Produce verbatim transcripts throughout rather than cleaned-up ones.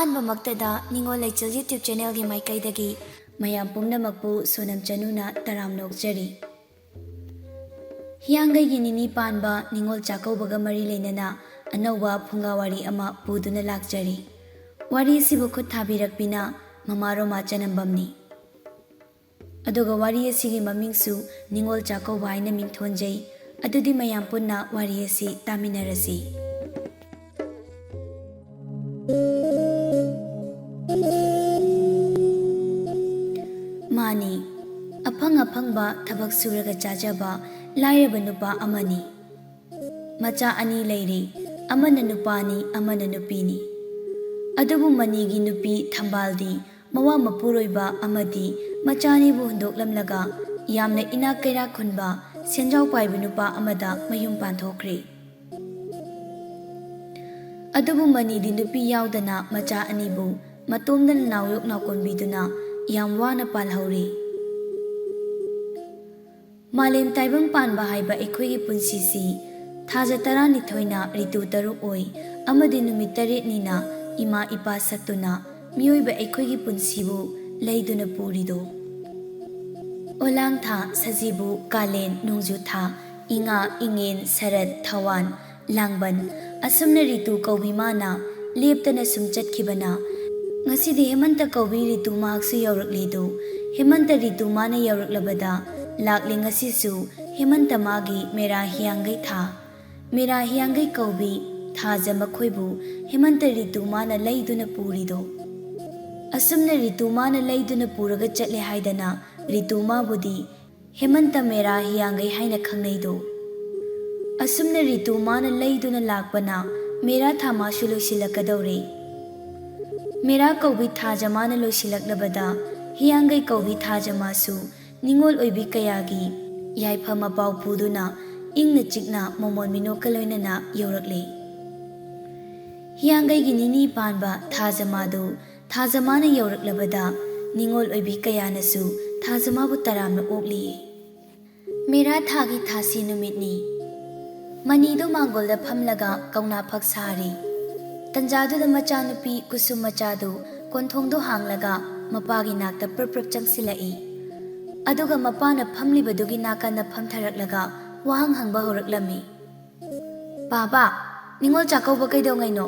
ꯑꯍꯥꯟꯕꯃꯛꯇꯗ ꯅꯤꯉꯣꯜ ꯂꯩꯆꯤꯜ YouTube channelꯒꯤ ꯃꯥꯏꯀꯩꯗꯒꯤ ꯃꯌꯥꯝ ꯄꯨꯝꯅꯃꯛꯄꯨ ꯁꯣꯅꯝ ꯆꯅꯨꯅ ꯇꯔꯥꯝꯅ ꯑꯣꯛꯆꯔꯤ꯫ ꯍꯤꯌꯥꯡꯒꯩꯒꯤ ꯅꯤꯅꯤ ꯄꯥꯟꯕ ꯅꯤꯉꯣꯜ ꯆꯥꯛꯀꯧꯕꯒ ꯃꯔꯤ ꯂꯩꯅꯅ ꯑꯅꯧꯕ ꯐꯨꯡꯒꯥ ꯋꯥꯔꯤ ꯑꯃ ꯄꯨꯗꯨꯅ ꯂꯥꯛꯆꯔꯤ꯫ ꯋꯥꯔꯤ ꯑꯁꯤꯕꯨ ꯈꯨꯠ ꯊꯥꯕꯤꯔꯛꯄꯤꯅ ꯃꯃꯥ ꯔꯣꯃꯥ ꯆꯅꯝꯕꯝꯅꯤ꯫ ꯑꯗꯨꯒ ꯋꯥꯔꯤ ꯑꯁꯤꯒꯤ ꯃꯃꯤꯡꯁꯨ ꯅꯤꯉꯣꯜ ꯆꯥꯛꯀꯧꯕ ꯍꯥꯏꯅ ꯃꯤꯡꯊꯣꯟꯖꯩ꯫ ꯑꯗꯨꯗꯤ ꯃꯌꯥꯝ ꯄꯨꯟꯅ ꯋꯥꯔꯤ ꯑꯁꯤ ꯇꯥꯃꯤꯟꯅꯔꯁꯤ꯫ ꯃꯥꯅꯤ, ꯑꯐꯪ ꯑꯐꯪꯕ ꯊꯕꯛ ꯁꯨꯔꯒ ꯆꯥꯖꯕ ꯂꯥꯏꯔꯕ ꯅꯨꯄꯥ ꯑꯃꯅꯤ꯫ ꯃꯆꯥ ꯑꯅꯤ ꯂꯩꯔꯤ, ꯑꯃꯅ ꯅꯨꯄꯥꯅꯤ, ꯑꯃꯅ ꯅꯨꯄꯤꯅꯤ꯫ ꯑꯗꯨꯕꯨ ꯃꯅꯤꯒꯤ ꯅꯨꯄꯤ ꯊꯝꯕꯥꯜꯗꯤ ꯃꯋꯥ ꯃꯄꯨꯔꯣꯏꯕ ꯑꯃꯗꯤ ꯃꯆꯥꯅꯤꯕꯨ ꯍꯨꯟꯗꯣꯛꯂꯝꯂꯒ ꯌꯥꯝꯅ ꯏꯅꯥꯛ ꯀꯩꯔꯥꯛ ꯈꯨꯟꯕ ꯁꯦꯟꯖꯥꯎ ꯄꯥꯏꯕ ꯅꯨꯄꯥ ꯑꯃꯗ ꯃꯌꯨꯝ ꯄꯥꯟꯊꯣꯛꯈ꯭ꯔꯦ꯫ ꯑꯗꯨꯕꯨ ꯃꯅꯤꯗꯤ ꯅꯨꯄꯤ ꯌꯥꯎꯗꯅ ꯃꯆꯥ ꯑꯅꯤꯕꯨ ꯃꯇꯣꯝꯗꯅ ꯅꯥꯎꯌꯣꯛ ꯅꯥꯎꯀꯣꯟꯕꯤꯗꯨꯅ ꯌꯥꯝ ꯋꯥꯅ ꯄꯥꯜꯍꯧꯔꯤ꯫ ꯃꯥꯂꯦꯝ ꯇꯥꯏꯕꯪ ꯄꯥꯟꯕ ꯍꯥꯏꯕ ꯑꯩꯈꯣꯏꯒꯤ ꯄꯨꯟꯁꯤꯁꯤ ꯊꯥꯖ ꯇꯔꯥꯅꯤꯊꯣꯏꯅ ꯔꯤꯇꯨ ꯇꯔꯨꯛ ꯑꯣꯏ ꯑꯃꯗꯤ ꯅꯨꯃꯤꯠ ꯇꯔꯦꯠꯅꯤꯅ ꯏꯃꯥ ꯏꯄꯥ ꯁꯛꯇꯨꯅ ꯃꯤꯑꯣꯏꯕ ꯑꯩꯈꯣꯏꯒꯤ ꯄꯨꯟꯁꯤꯕꯨ ꯂꯩꯗꯨꯅ ꯄꯨꯔꯤꯗꯣ꯫ ꯑꯣꯂꯥꯡ ꯊꯥ, ꯁꯖꯤꯕꯨ, ꯀꯥꯂꯦꯟ, ꯅꯣꯡꯖꯨ ꯊꯥ, ꯏꯉꯥ, ꯏꯉꯦꯟ, ꯁꯔꯠ, ꯊꯋꯥꯟ, ꯂꯥꯡꯕꯟ, ꯑꯁꯨꯝꯅ ꯔꯤꯇꯨ ꯀꯧꯕꯤ ꯃꯥꯅ ꯂꯦꯞꯇꯅ ꯁꯨꯝ ꯆꯠꯈꯤꯕꯅ ꯉꯁꯤꯗꯤ ꯍꯦꯃꯟꯇ ꯀꯧꯕꯤ ꯔꯤꯇꯨ ꯃꯍꯥꯛꯁꯨ ꯌꯧꯔꯛꯂꯤꯗꯨ꯫ ꯍꯦꯃꯟꯇ ꯔꯤꯇꯨ ꯃꯥꯅ ꯌꯧꯔꯛꯂꯕꯗ ꯂꯥꯛꯂꯤ ꯉꯁꯤꯁꯨ ꯍꯦꯃꯟꯇ ꯃꯥꯒꯤ ꯃꯦꯔꯥ ꯍꯤꯌꯥꯡꯒꯩ ꯊꯥ꯫ ꯃꯦꯔꯥ ꯍꯤꯌꯥꯡꯒꯩ ꯀꯧꯕꯤ ꯊꯥꯖ ꯃꯈꯣꯏꯕꯨ ꯍꯦꯃꯟꯇ ꯔꯤꯇꯨ ꯃꯥꯅ ꯂꯩꯗꯨꯅ ꯄꯨꯔꯤꯗꯣ꯫ ꯑꯁꯨꯝꯅ ꯔꯤꯇꯨ ꯃꯥꯅ ꯂꯩꯗꯨꯅ ꯄꯨꯔꯒ ꯆꯠꯂꯦ ꯍꯥꯏꯗꯅ ꯔꯤꯇꯨ ꯃꯥꯕꯨꯗꯤ ꯍꯦꯃꯟꯇ ꯃꯦꯔꯥ ꯍꯤꯌꯥꯡꯒꯩ ꯍꯥꯏꯅ ꯈꯪꯅꯩꯗꯣ꯫ ꯑꯁꯨꯝꯅ ꯔꯤꯇꯨ ꯃꯥꯅ ꯂꯩꯗꯨꯅ ꯂꯥꯛꯄꯅ ꯃꯦꯔꯥ ꯊꯥ ꯃꯥꯁꯨ ꯂꯣꯏꯁꯤꯜꯂꯛꯀꯗꯧꯔꯦ꯫ ꯃꯦꯔꯥ ꯀꯧꯕꯤ ꯊꯥꯖ ꯃꯥꯅ ꯂꯣꯏꯁꯤꯜꯂꯛꯂꯕꯗ ꯍꯤꯌꯥꯡꯒꯩ ꯀꯧꯕꯤ ꯊꯥꯖ ꯃꯥꯁꯨ ꯅꯤꯉꯣꯜ ꯑꯣꯏꯕꯤ ꯀꯌꯥꯒꯤ ꯌꯥꯏꯐ ꯃꯄꯥꯎ ꯄꯨꯗꯨꯅ ꯏꯪꯅ ꯆꯤꯛꯅ ꯃꯣꯃꯣꯟ ꯃꯤꯅꯣꯛꯀ ꯂꯣꯏꯅꯅ ꯌꯧꯔꯛꯂꯦ꯫ ꯍꯤꯌꯥꯡꯒꯩꯒꯤ ꯅꯤꯅꯤ ꯄꯥꯟꯕ ꯊꯥꯖ ꯃꯥꯗꯨ ꯊꯥꯖ ꯃꯥꯅ ꯌꯧꯔꯛꯂꯕꯗ ꯅꯤꯉꯣꯜ ꯑꯣꯏꯕꯤ ꯀꯌꯥꯅꯁꯨ ꯊꯥꯖ ꯃꯥꯕꯨ ꯇꯔꯥꯝꯅ ꯑꯣꯛꯂꯤꯌꯦ꯫ ꯃꯦꯔꯥ ꯊꯥꯒꯤ ꯊꯥꯁꯤ ꯅꯨꯃꯤꯠꯅꯤ꯫ ꯃꯅꯤꯗꯨ ꯃꯥꯡꯒꯣꯜꯗ ꯐꯝꯂꯒ ꯀꯧꯅꯥ ꯐꯛ ꯁꯥꯔꯤ꯫ ꯇꯟꯖꯥꯗꯨꯗ ꯃꯆꯥꯅꯨꯄꯤ ꯀꯨꯁꯨꯝ ꯃꯆꯥꯗꯨ ꯀꯣꯟꯊꯣꯡꯗꯨ ꯍꯥꯡꯂꯒ ꯃꯄꯥꯒꯤ ꯅꯥꯛꯇ ꯄ꯭ꯔꯞ ꯄ꯭ꯔꯞ ꯆꯪꯁꯤꯜꯂꯛꯏ꯫ ꯑꯗꯨꯒ ꯃꯄꯥꯅ ꯐꯝꯂꯤꯕꯗꯨꯒꯤ ꯅꯥꯀꯟꯗ ꯐꯝꯊꯔꯛꯂꯒ ꯋꯥꯍꯪ ꯍꯪꯕ ꯍꯧꯔꯛꯂꯝꯃꯤ꯫ "ꯄꯥꯕ, ꯅꯤꯉꯣꯜ ꯆꯥꯛꯀꯧꯕ ꯀꯩꯗꯧꯉꯩꯅꯣ?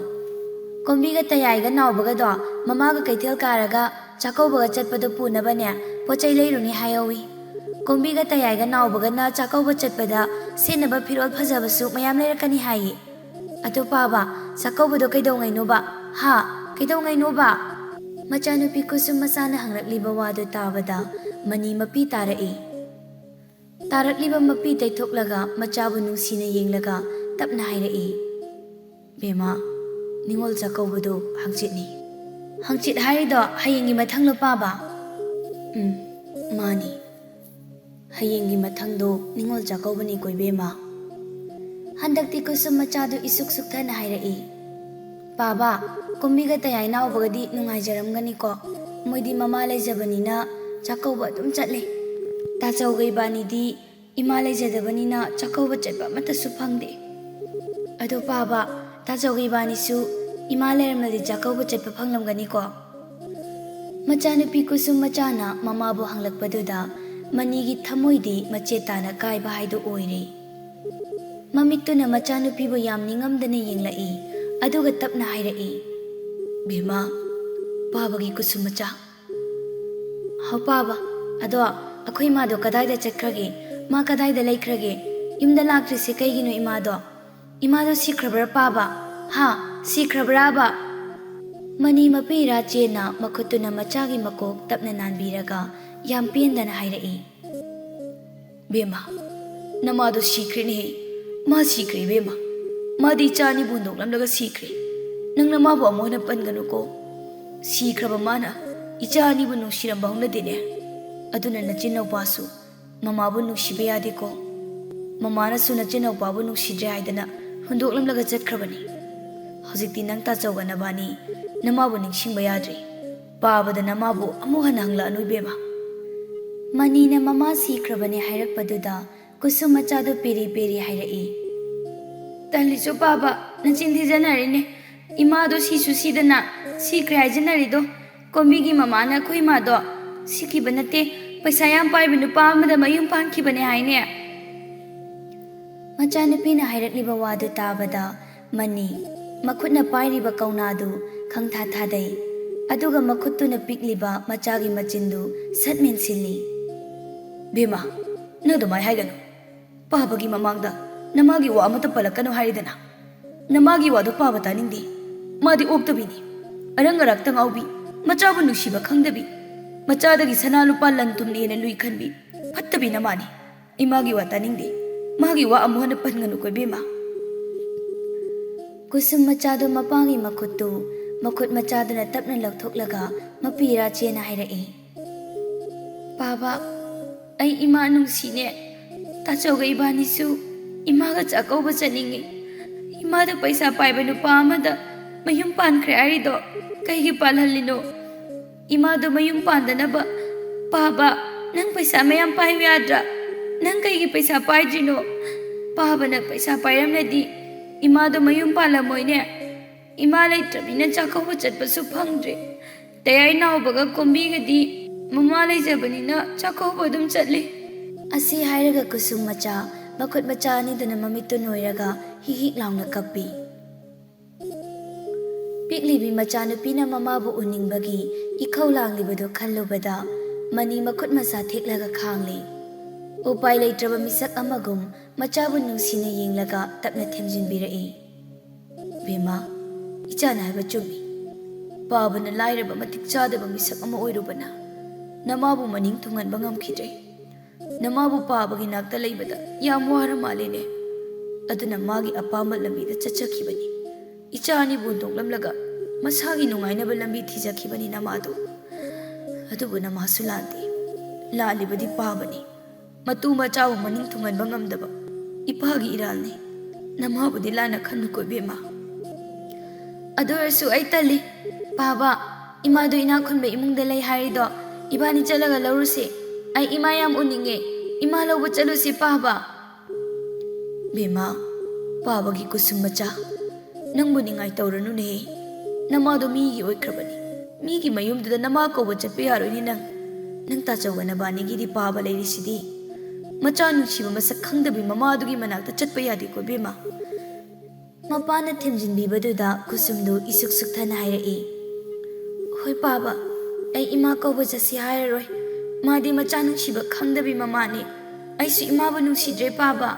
ꯀꯣꯝꯕꯤꯒ ꯇꯌꯥꯏꯒ ꯅꯥꯎꯕꯒꯗꯣ ꯃꯃꯥꯒ ꯀꯩꯊꯦꯜ ꯀꯥꯔꯒ ꯆꯥꯛꯀꯧꯕꯒ ꯆꯠꯄꯗꯣ ꯄꯨꯅꯕꯅꯦ ꯄꯣꯠ ꯆꯩ ꯂꯩꯔꯨꯅꯤ ꯍꯥꯏꯍꯧꯋꯤ꯫ ꯀꯣꯝꯕꯤꯒ ꯇꯌꯥꯏꯒ ꯅꯥꯎꯕꯒꯅ ꯆꯥꯛꯀꯧꯕ ꯆꯠꯄꯗ ꯁꯦꯠꯅꯕ ꯐꯤꯔꯣꯜ ꯐꯖꯕꯁꯨ ꯃꯌꯥꯝ ꯂꯩꯔꯛꯀꯅꯤ ꯍꯥꯏꯌꯦ꯫ ꯑꯗꯣ ꯄꯥꯕ, ꯆꯥꯛꯀꯧꯕꯗꯣ ꯀꯩꯗꯧꯉꯩꯅꯣꯕ? ꯍꯥ? ꯀꯩꯗꯧꯉꯩꯅꯣꯕ?" ꯃꯆꯥꯅꯨꯄꯤ ꯀꯨꯁꯨꯝ ꯃꯆꯥꯅ ꯍꯪꯂꯛꯂꯤꯕ ꯋꯥꯗꯨ ꯇꯥꯕꯗ ꯃꯅꯤ ꯃꯄꯤ ꯇꯥꯔꯛꯏ꯫ ꯇꯥꯔꯛꯂꯤꯕ ꯃꯄꯤ ꯇꯩꯊꯣꯛꯂꯒ ꯃꯆꯥꯕꯨ ꯅꯨꯡꯁꯤꯅ ꯌꯦꯡꯂꯒ ꯇꯞꯅ ꯍꯥꯏꯔꯛꯏ, "ꯕꯦꯝꯃ, ꯅꯤꯉꯣꯜ ꯆꯥꯛꯀꯧꯕꯗꯨ ꯍꯪꯆꯤꯠꯅꯤ꯫" "ꯍꯪꯆꯤꯠ ꯍꯥꯏꯔꯤꯗꯣ ꯍꯌꯦꯡꯒꯤ ꯃꯊꯪꯂꯣ ꯄꯥꯕ?" "ꯎꯝ, ꯃꯥꯅꯤ꯫ ꯍꯌꯦꯡꯒꯤ ꯃꯊꯪꯗꯣ ꯅꯤꯉꯣꯜ ꯆꯥꯛꯀꯧꯕꯅꯤꯀꯣ ꯏꯕꯦꯝꯃ꯫" ꯍꯟꯗꯛꯇꯤ ꯀꯨꯁꯨꯝ ꯃꯆꯥꯗꯨ ꯏꯁꯨꯛ ꯁꯨꯛꯊꯅ ꯍꯥꯏꯔꯛꯏ, "ꯄꯥꯕ, ꯀꯨꯝꯕꯤꯒ ꯇꯌꯥꯏ ꯅꯥꯎꯕꯒꯗꯤ ꯅꯨꯡꯉꯥꯏꯖꯔꯝꯒꯅꯤꯀꯣ꯫ ꯃꯣꯏꯗꯤ ꯃꯃꯥ ꯂꯩꯖꯕꯅꯤꯅ ꯆꯥꯛꯀꯧꯕ ꯑꯗꯨꯝ ꯆꯠꯂꯦ꯫ ꯇꯥꯆꯧꯒ ꯏꯕꯥꯅꯤꯗꯤ ꯏꯃꯥ ꯂꯩꯖꯗꯕꯅꯤꯅ ꯆꯥꯛꯀꯧꯕ ꯆꯠꯄ ꯑꯃꯠꯇꯁꯨ ꯐꯪꯗꯦ꯫ ꯑꯗꯣ ꯄꯥꯕ, ꯇꯥꯆꯧꯒ ꯏꯕꯥꯅꯤꯁꯨ ꯏꯃꯥ ꯂꯩꯔꯝꯂꯗꯤ ꯆꯥꯛꯀꯧꯕ ꯆꯠꯄ ꯐꯪꯂꯝꯒꯅꯤꯀꯣ?" ꯃꯆꯥꯅꯨꯄꯤ ꯀꯨꯁꯨꯝ ꯃꯆꯥꯅ ꯃꯃꯥꯕꯨ ꯍꯪꯂꯛꯄꯗꯨꯗ ꯃꯅꯤꯒꯤ ꯊꯃꯣꯏꯗꯤ ꯃꯆꯦꯠ ꯇꯥꯅ ꯀꯥꯏꯕ ꯍꯥꯏꯗꯨ ꯑꯣꯏꯔꯦ꯫ ꯃꯃꯤꯠꯇꯨꯅ ꯃꯆꯥꯅꯨꯄꯤꯕꯨ ꯌꯥꯝ ꯅꯤꯡꯉꯝꯗꯅ ꯌꯦꯡꯂꯛꯏ, ꯑꯗꯨꯒ ꯇꯞꯅ ꯍꯥꯏꯔꯛꯏ, "ꯕꯦꯝꯃ, ꯄꯥꯕꯒꯤ ꯀꯨꯁꯨꯝ ꯃꯆꯥ꯫" "ꯍꯥꯎ ꯄꯥꯕ, ꯑꯗꯣ ꯑꯩꯈꯣꯏ ꯏꯃꯥꯗꯣ ꯀꯗꯥꯏꯗ ꯆꯠꯈ꯭ꯔꯒꯦ? ꯃꯥ ꯀꯗꯥꯏꯗ ꯂꯩꯈ꯭ꯔꯒꯦ? ꯌꯨꯝꯗ ꯂꯥꯛꯇ꯭ꯔꯤꯁꯦ ꯀꯩꯒꯤꯅꯣ ꯏꯃꯥꯗꯣ? ꯏꯃꯥꯗꯣ ꯁꯤꯈ꯭ꯔꯕ꯭ꯔꯥ ꯄꯥꯕ? ꯍꯥ? ꯁꯤꯈ꯭ꯔꯕ꯭ꯔꯥꯕ?" ꯃꯅꯤ ꯃꯄꯤ ꯏꯔꯥ ꯆꯦꯟꯅ ꯃꯈꯨꯠꯇꯨꯅ ꯃꯆꯥꯒꯤ ꯃꯀꯣꯛ ꯇꯞꯅ ꯅꯥꯟꯕꯤꯔꯒ ꯌꯥꯝ ꯄꯦꯟꯗꯅ ꯍꯥꯏꯔꯛꯏ, "ꯕꯦꯝꯃ, ꯅꯃꯥꯗꯣ ꯁꯤꯈ꯭ꯔꯦꯅꯦꯍꯦ꯫ ꯃꯥ ꯁꯤꯈ꯭ꯔꯦ ꯏꯕꯦꯝꯃ꯫ ꯃꯥꯗꯤ ꯏꯆꯥ ꯑꯅꯤꯕꯨ ꯍꯨꯟꯗꯣꯛꯂꯝꯂꯒ ꯁꯤꯈ꯭ꯔꯦ꯫ ꯅꯪ ꯅꯃꯥꯕꯨ ꯑꯃꯨꯛ ꯍꯟꯅ ꯄꯟꯒꯅꯨꯀꯣ꯫ ꯁꯤꯈ꯭ꯔꯕ ꯃꯥꯅ ꯏꯆꯥ ꯑꯅꯤꯕꯨ ꯅꯨꯡꯁꯤꯔꯝꯕ ꯍꯧꯅꯗꯦꯅꯦ꯫ ꯑꯗꯨꯅ ꯅꯆꯤꯟ ꯅꯧꯄꯥꯁꯨ ꯃꯃꯥꯕꯨ ꯅꯨꯡꯁꯤꯕ ꯌꯥꯗꯦꯀꯣ꯫ ꯃꯃꯥꯅꯁꯨ ꯅꯆꯤꯟ ꯅꯧꯄꯥꯕꯨ ꯅꯨꯡꯁꯤꯗ꯭ꯔꯦ ꯍꯥꯏꯗꯅ ꯍꯨꯟꯗꯣꯛꯂꯝꯂꯒ ꯆꯠꯈ꯭ꯔꯕꯅꯤ꯫ ꯍꯧꯖꯤꯛꯇꯤ ꯅꯪ ꯇꯥꯆꯧꯒ ꯅꯕꯥꯅꯤ ꯅꯃꯥꯕꯨ ꯅꯤꯡꯁꯤꯡꯕ ꯌꯥꯗ꯭ꯔꯤ꯫ ꯄꯥꯕꯗ ꯅꯃꯥꯕꯨ ꯑꯃꯨꯛ ꯍꯟꯅ ꯍꯪꯂꯛꯑꯅꯨ ꯏꯕꯦꯝꯃ꯫" ꯃꯅꯤꯅ ꯃꯃꯥ ꯁꯤꯈ꯭ꯔꯕꯅꯦ ꯍꯥꯏꯔꯛꯄꯗꯨꯗ ꯀꯨꯁꯨꯝ ꯃꯆꯥꯗꯨ ꯄꯦꯔꯤ ꯄꯦꯔꯤ ꯍꯥꯏꯔꯛꯏ, "ꯇꯜꯂꯤꯁꯨ ꯄꯥꯕ, ꯅꯆꯤꯟ ꯊꯤꯖꯟꯅꯔꯤꯅꯦ꯫ ꯏꯃꯥꯗꯣ ꯁꯤꯁꯨ ꯁꯤꯗꯅ ꯁꯤꯈ꯭ꯔꯦ ꯍꯥꯏꯖꯟꯅꯔꯤꯗꯣ꯫ ꯀꯣꯝꯕꯤꯒꯤ ꯃꯃꯥꯅ ꯑꯩꯈꯣꯏ ꯏꯃꯥꯗꯣ ꯁꯤꯈꯤꯕ ꯅꯠꯇꯦ, ꯄꯩꯁꯥ ꯌꯥꯝ ꯄꯥꯏꯕ ꯅꯨꯄꯥ ꯑꯃꯗ ꯃꯌꯨꯝ ꯄꯥꯟꯈꯤꯕꯅꯦ ꯍꯥꯏꯅꯦ꯫ ꯃꯆꯥꯅꯨꯄꯤꯅ ꯍꯥꯏꯔꯛꯂꯤꯕ ꯋꯥꯗꯨ ꯇꯥꯕꯗ ꯃꯅꯤ ꯃꯈꯨꯠꯅ ꯄꯥꯏꯔꯤꯕ ꯀꯧꯅꯥꯗꯨ ꯈꯪꯊꯥ ꯊꯥꯗꯩ꯫ ꯑꯗꯨꯒ ꯃꯈꯨꯠꯇꯨꯅ ꯄꯤꯛꯂꯤꯕ ꯃꯆꯥꯒꯤ ꯃꯆꯤꯟꯗꯨ ꯁꯠ ꯃꯦꯟꯁꯤꯜꯂꯤ꯫ "ꯕꯦꯝꯃ, ꯅꯪ ꯑꯗꯨꯃꯥꯏ ꯍꯥꯏꯒꯅꯨ꯫ ꯄꯥꯕꯒꯤ ꯃꯃꯥꯡꯗ ꯅꯃꯥꯒꯤ ꯋꯥ ꯑꯃꯠꯇ ꯄꯜꯂꯛꯀꯅꯨ ꯍꯥꯏꯔꯤꯗꯅ꯫ ꯅꯃꯥꯒꯤ ꯋꯥꯗꯣ ꯄꯥꯕ ꯇꯥꯅꯤꯡꯗꯦ꯫ ꯃꯥꯗꯤ ꯑꯣꯛꯇꯕꯤꯅꯤ꯫ ꯑꯔꯪ ꯑꯔꯥꯛꯇ ꯉꯥꯎꯕꯤ, ꯃꯆꯥꯕꯨ ꯅꯨꯡꯁꯤꯕ ꯈꯪꯗꯕꯤ, ꯃꯆꯥꯗꯒꯤ ꯁꯅꯥ ꯂꯨꯄꯥ ꯂꯟ ꯊꯨꯝꯅ ꯍꯦꯟꯅ ꯂꯨꯏ ꯈꯟꯕꯤ, ꯐꯠꯇꯕꯤ ꯅꯃꯥꯅꯤ꯫ ꯏꯃꯥꯒꯤ ꯋꯥ ꯇꯥꯅꯤꯡꯗꯦ꯫ ꯃꯥꯒꯤ ꯋꯥ ꯑꯃꯨꯛ ꯍꯟꯅ ꯄꯟꯒꯅꯨꯀꯣ ꯏꯕꯦꯝꯃ꯫" ꯀꯨꯁꯨꯝ ꯃꯆꯥꯗꯨ ꯃꯄꯥꯒꯤ ꯃꯈꯨꯠꯇꯨ ꯃꯈꯨꯠ ꯃꯆꯥꯗꯨꯅ ꯇꯞꯅ ꯂꯧꯊꯣꯛꯂꯒ ꯃꯄꯤꯔꯥ ꯆꯦꯅ ꯍꯥꯏꯔꯛꯏ꯫ "ꯄꯥꯕ, ꯑꯩ ꯏꯃꯥ ꯅꯨꯡꯁꯤꯅꯦ꯫ ꯇꯥꯆꯧꯒ ꯏꯕꯥꯅꯤꯁꯨ ꯏꯃꯥꯒ ꯆꯥꯛꯀꯧꯕ ꯆꯠꯅꯤꯡꯉꯤ꯫ ꯏꯃꯥꯗ ꯄꯩꯁꯥ ꯄꯥꯏꯕ ꯅꯨꯄꯥ ꯑꯃꯗ ꯃꯌꯨꯝ ꯄꯥꯟꯈ꯭ꯔꯦ ꯍꯥꯏꯔꯤꯗꯣ ꯀꯩꯒꯤ ꯄꯥꯜꯍꯜꯂꯤꯅꯣ? ꯏꯃꯥꯗꯣ ꯃꯌꯨꯝ ꯄꯥꯟꯗꯅꯕ꯫ ꯄꯥꯕ, ꯅꯪ ꯄꯩꯁꯥ ꯃꯌꯥꯝ ꯄꯥꯏꯌꯨ ꯌꯥꯗ꯭ꯔꯥ? ꯅꯪ ꯀꯩꯒꯤ ꯄꯩꯁꯥ ꯄꯥꯏꯗ꯭ꯔꯤꯅꯣ? ꯄꯥꯕꯅ ꯄꯩꯁꯥ ꯄꯥꯏꯔꯝꯂꯗꯤ ꯏꯃꯥꯗꯣ ꯃꯌꯨꯝ ꯄꯥꯜꯂꯝꯃꯣꯏꯅꯦ꯫ ꯏꯃꯥ ꯂꯩꯇ꯭ꯔꯕꯅꯤꯅ ꯆꯥꯛꯀꯧꯕ ꯆꯠꯄꯁꯨ ꯐꯪꯗ꯭ꯔꯦ꯫ ꯇꯌꯥꯏ ꯅꯥꯎꯕꯒ ꯀꯣꯝꯕꯤꯒꯗꯤ ꯃꯃꯥ ꯂꯩꯖꯕꯅꯤꯅ ꯆꯥꯛꯀꯧꯕ ꯑꯗꯨꯝ ꯆꯠꯂꯤ꯫" ꯑꯁꯤ ꯍꯥꯏꯔꯒ ꯀꯨꯁꯨꯝ ꯃꯆꯥ ꯃꯈꯨꯠ ꯃꯆꯥ ꯑꯅꯤꯗꯨꯅ ꯃꯃꯤꯠꯇꯨ ꯅꯣꯏꯔꯒ ꯍꯤꯛ ꯍꯤꯛ ꯂꯥꯎꯅ ꯀꯞꯄꯤ꯫ ꯄꯤꯛꯂꯤꯕꯤ ꯃꯆꯥꯅꯨꯄꯤꯅ ꯃꯃꯥꯕꯨ ꯎꯅꯤꯡꯕꯒꯤ ꯏꯈꯧ ꯂꯥꯡꯂꯤꯕꯗꯨ ꯈꯜꯂꯨꯕꯗ ꯃꯅꯤ ꯃꯈꯨꯠ ꯃꯁꯥ ꯊꯦꯛꯂꯒ ꯈꯥꯡꯂꯤ꯫ ꯎꯄꯥꯏ ꯂꯩꯇ꯭ꯔꯕ ꯃꯤꯁꯛ ꯑꯃꯒꯨꯝ ꯃꯆꯥꯕꯨ ꯅꯨꯡꯁꯤꯅ ꯌꯦꯡꯂꯒ ꯇꯞꯅ ꯊꯦꯝꯖꯤꯟꯕꯤꯔꯛꯏ꯫ "ꯕꯦꯝꯃ, ꯏꯆꯥꯅ ꯍꯥꯏꯕ ꯆꯨꯝꯃꯤ꯫ ꯄꯥꯕꯅ ꯂꯥꯏꯔꯕ ꯃꯇꯤꯛ ꯆꯥꯗꯕ ꯃꯤꯁꯛ ꯑꯃ ꯑꯣꯏꯔꯨꯕꯅ ꯅꯃꯥꯕꯨ ꯃꯅꯤꯡ ꯊꯨꯡꯍꯟꯕ ꯉꯝꯈꯤꯗ꯭ꯔꯦ꯫ ꯅꯃꯥꯕꯨ ꯄꯥꯕꯒꯤ ꯅꯥꯛꯇ ꯂꯩꯕꯗ ꯌꯥꯝ ꯋꯥꯔ ꯃꯥꯜꯂꯦꯅꯦ꯫ ꯑꯗꯨꯅ ꯃꯥꯒꯤ ꯑꯄꯥꯝꯕ ꯂꯝꯕꯤꯗ ꯆꯠꯆꯈꯤꯕꯅꯤ꯫ ꯏꯆꯥ ꯑꯅꯤꯕꯨ ꯍꯨꯟꯗꯣꯛꯂꯝꯂꯒ ꯃꯁꯥꯒꯤ ꯅꯨꯡꯉꯥꯏꯅꯕ ꯂꯝꯕꯤ ꯊꯤꯖꯈꯤꯕꯅꯤ ꯅꯃꯥꯗꯣ꯫ ꯑꯗꯨꯕꯨ ꯅꯃꯥꯁꯨ ꯂꯥꯟꯗꯦ꯫ ꯂꯥꯜꯂꯤꯕꯗꯤ ꯄꯥꯕꯅꯤ꯫ ꯃꯇꯨ ꯃꯆꯥꯕꯨ ꯃꯅꯤꯡ ꯊꯨꯡꯍꯟꯕ ꯉꯝꯗꯕ ꯏꯄꯥꯒꯤ ꯏꯔꯥꯜꯅꯤ꯫ ꯅꯃꯥꯕꯨꯗꯤ ꯂꯥꯟꯅ ꯈꯟꯅꯨꯀꯣ ꯏꯕꯦꯝꯃ꯫" "ꯑꯗꯨ ꯑꯣꯏꯔꯁꯨ ꯑꯩ ꯇꯜꯂꯤ꯫ ꯄꯥꯕ, ꯏꯃꯥꯗꯣ ꯏꯅꯥꯛ ꯈꯨꯟꯕ ꯏꯃꯨꯡꯗ ꯂꯩ ꯍꯥꯏꯔꯤꯗꯣ ꯏꯕꯥꯅꯤ ꯆꯠꯂꯒ ꯂꯧꯔꯨꯁꯦ꯫ ꯑꯩ ꯏꯃꯥ ꯌꯥꯝ ꯎꯅꯤꯡꯉꯦ꯫ ꯏꯃꯥ ꯂꯧꯕ ꯆꯠꯂꯨꯁꯦ ꯄꯥꯕ꯫" "ꯕꯦꯝꯃ, ꯄꯥꯕꯒꯤ ꯀꯨꯁꯨꯝ ꯃꯆꯥ, ꯅꯪꯕꯨ ꯅꯤꯡꯉꯥꯏ ꯇꯧꯔꯅꯨꯅꯦꯍꯦ꯫ ꯅꯃꯥꯗꯣ ꯃꯤꯒꯤ ꯑꯣꯏꯈ꯭ꯔꯕꯅꯤ꯫ ꯃꯤꯒꯤ ꯃꯌꯨꯝꯗꯨꯗ ꯅꯃꯥ ꯀꯧꯕ ꯆꯠꯄ ꯌꯥꯔꯣꯏꯅꯦ ꯅꯪ꯫ ꯅꯪ ꯇꯥꯆꯧꯒ ꯅꯕꯥꯅꯤꯒꯤꯗꯤ ꯄꯥꯕ ꯂꯩꯔꯤꯁꯤꯗꯤ꯫ ꯃꯆꯥ ꯅꯨꯡꯁꯤꯕ ꯃꯁꯛ ꯈꯪꯗꯕꯤ ꯃꯃꯥꯗꯨꯒꯤ ꯃꯅꯥꯛꯇ ꯆꯠꯄ ꯌꯥꯗꯦꯀꯣ ꯏꯕꯦꯝꯃ꯫ ꯃꯄꯥꯅ ꯊꯦꯝꯖꯤꯟꯕꯤꯕꯗꯨꯗ ꯀꯨꯁꯨꯝꯗꯨ ꯏꯁꯨꯛ ꯁꯨꯛꯊꯅ ꯍꯥꯏꯔꯛꯏ, "ꯍꯣꯏ ꯄꯥꯕ, ꯑꯩ ꯏꯃꯥ ꯀꯧꯕ ꯆꯠꯁꯤ ꯍꯥꯏꯔꯔꯣꯏ꯫ ꯃꯥꯗꯤ ꯃꯆꯥ ꯅꯨꯡꯁꯤꯕ ꯈꯪꯗꯕꯤ ꯃꯃꯥꯅꯤ꯫ ꯑꯩꯁꯨ ꯏꯃꯥꯕꯨ ꯅꯨꯡꯁꯤꯗ꯭ꯔꯦ ꯄꯥꯕ꯫"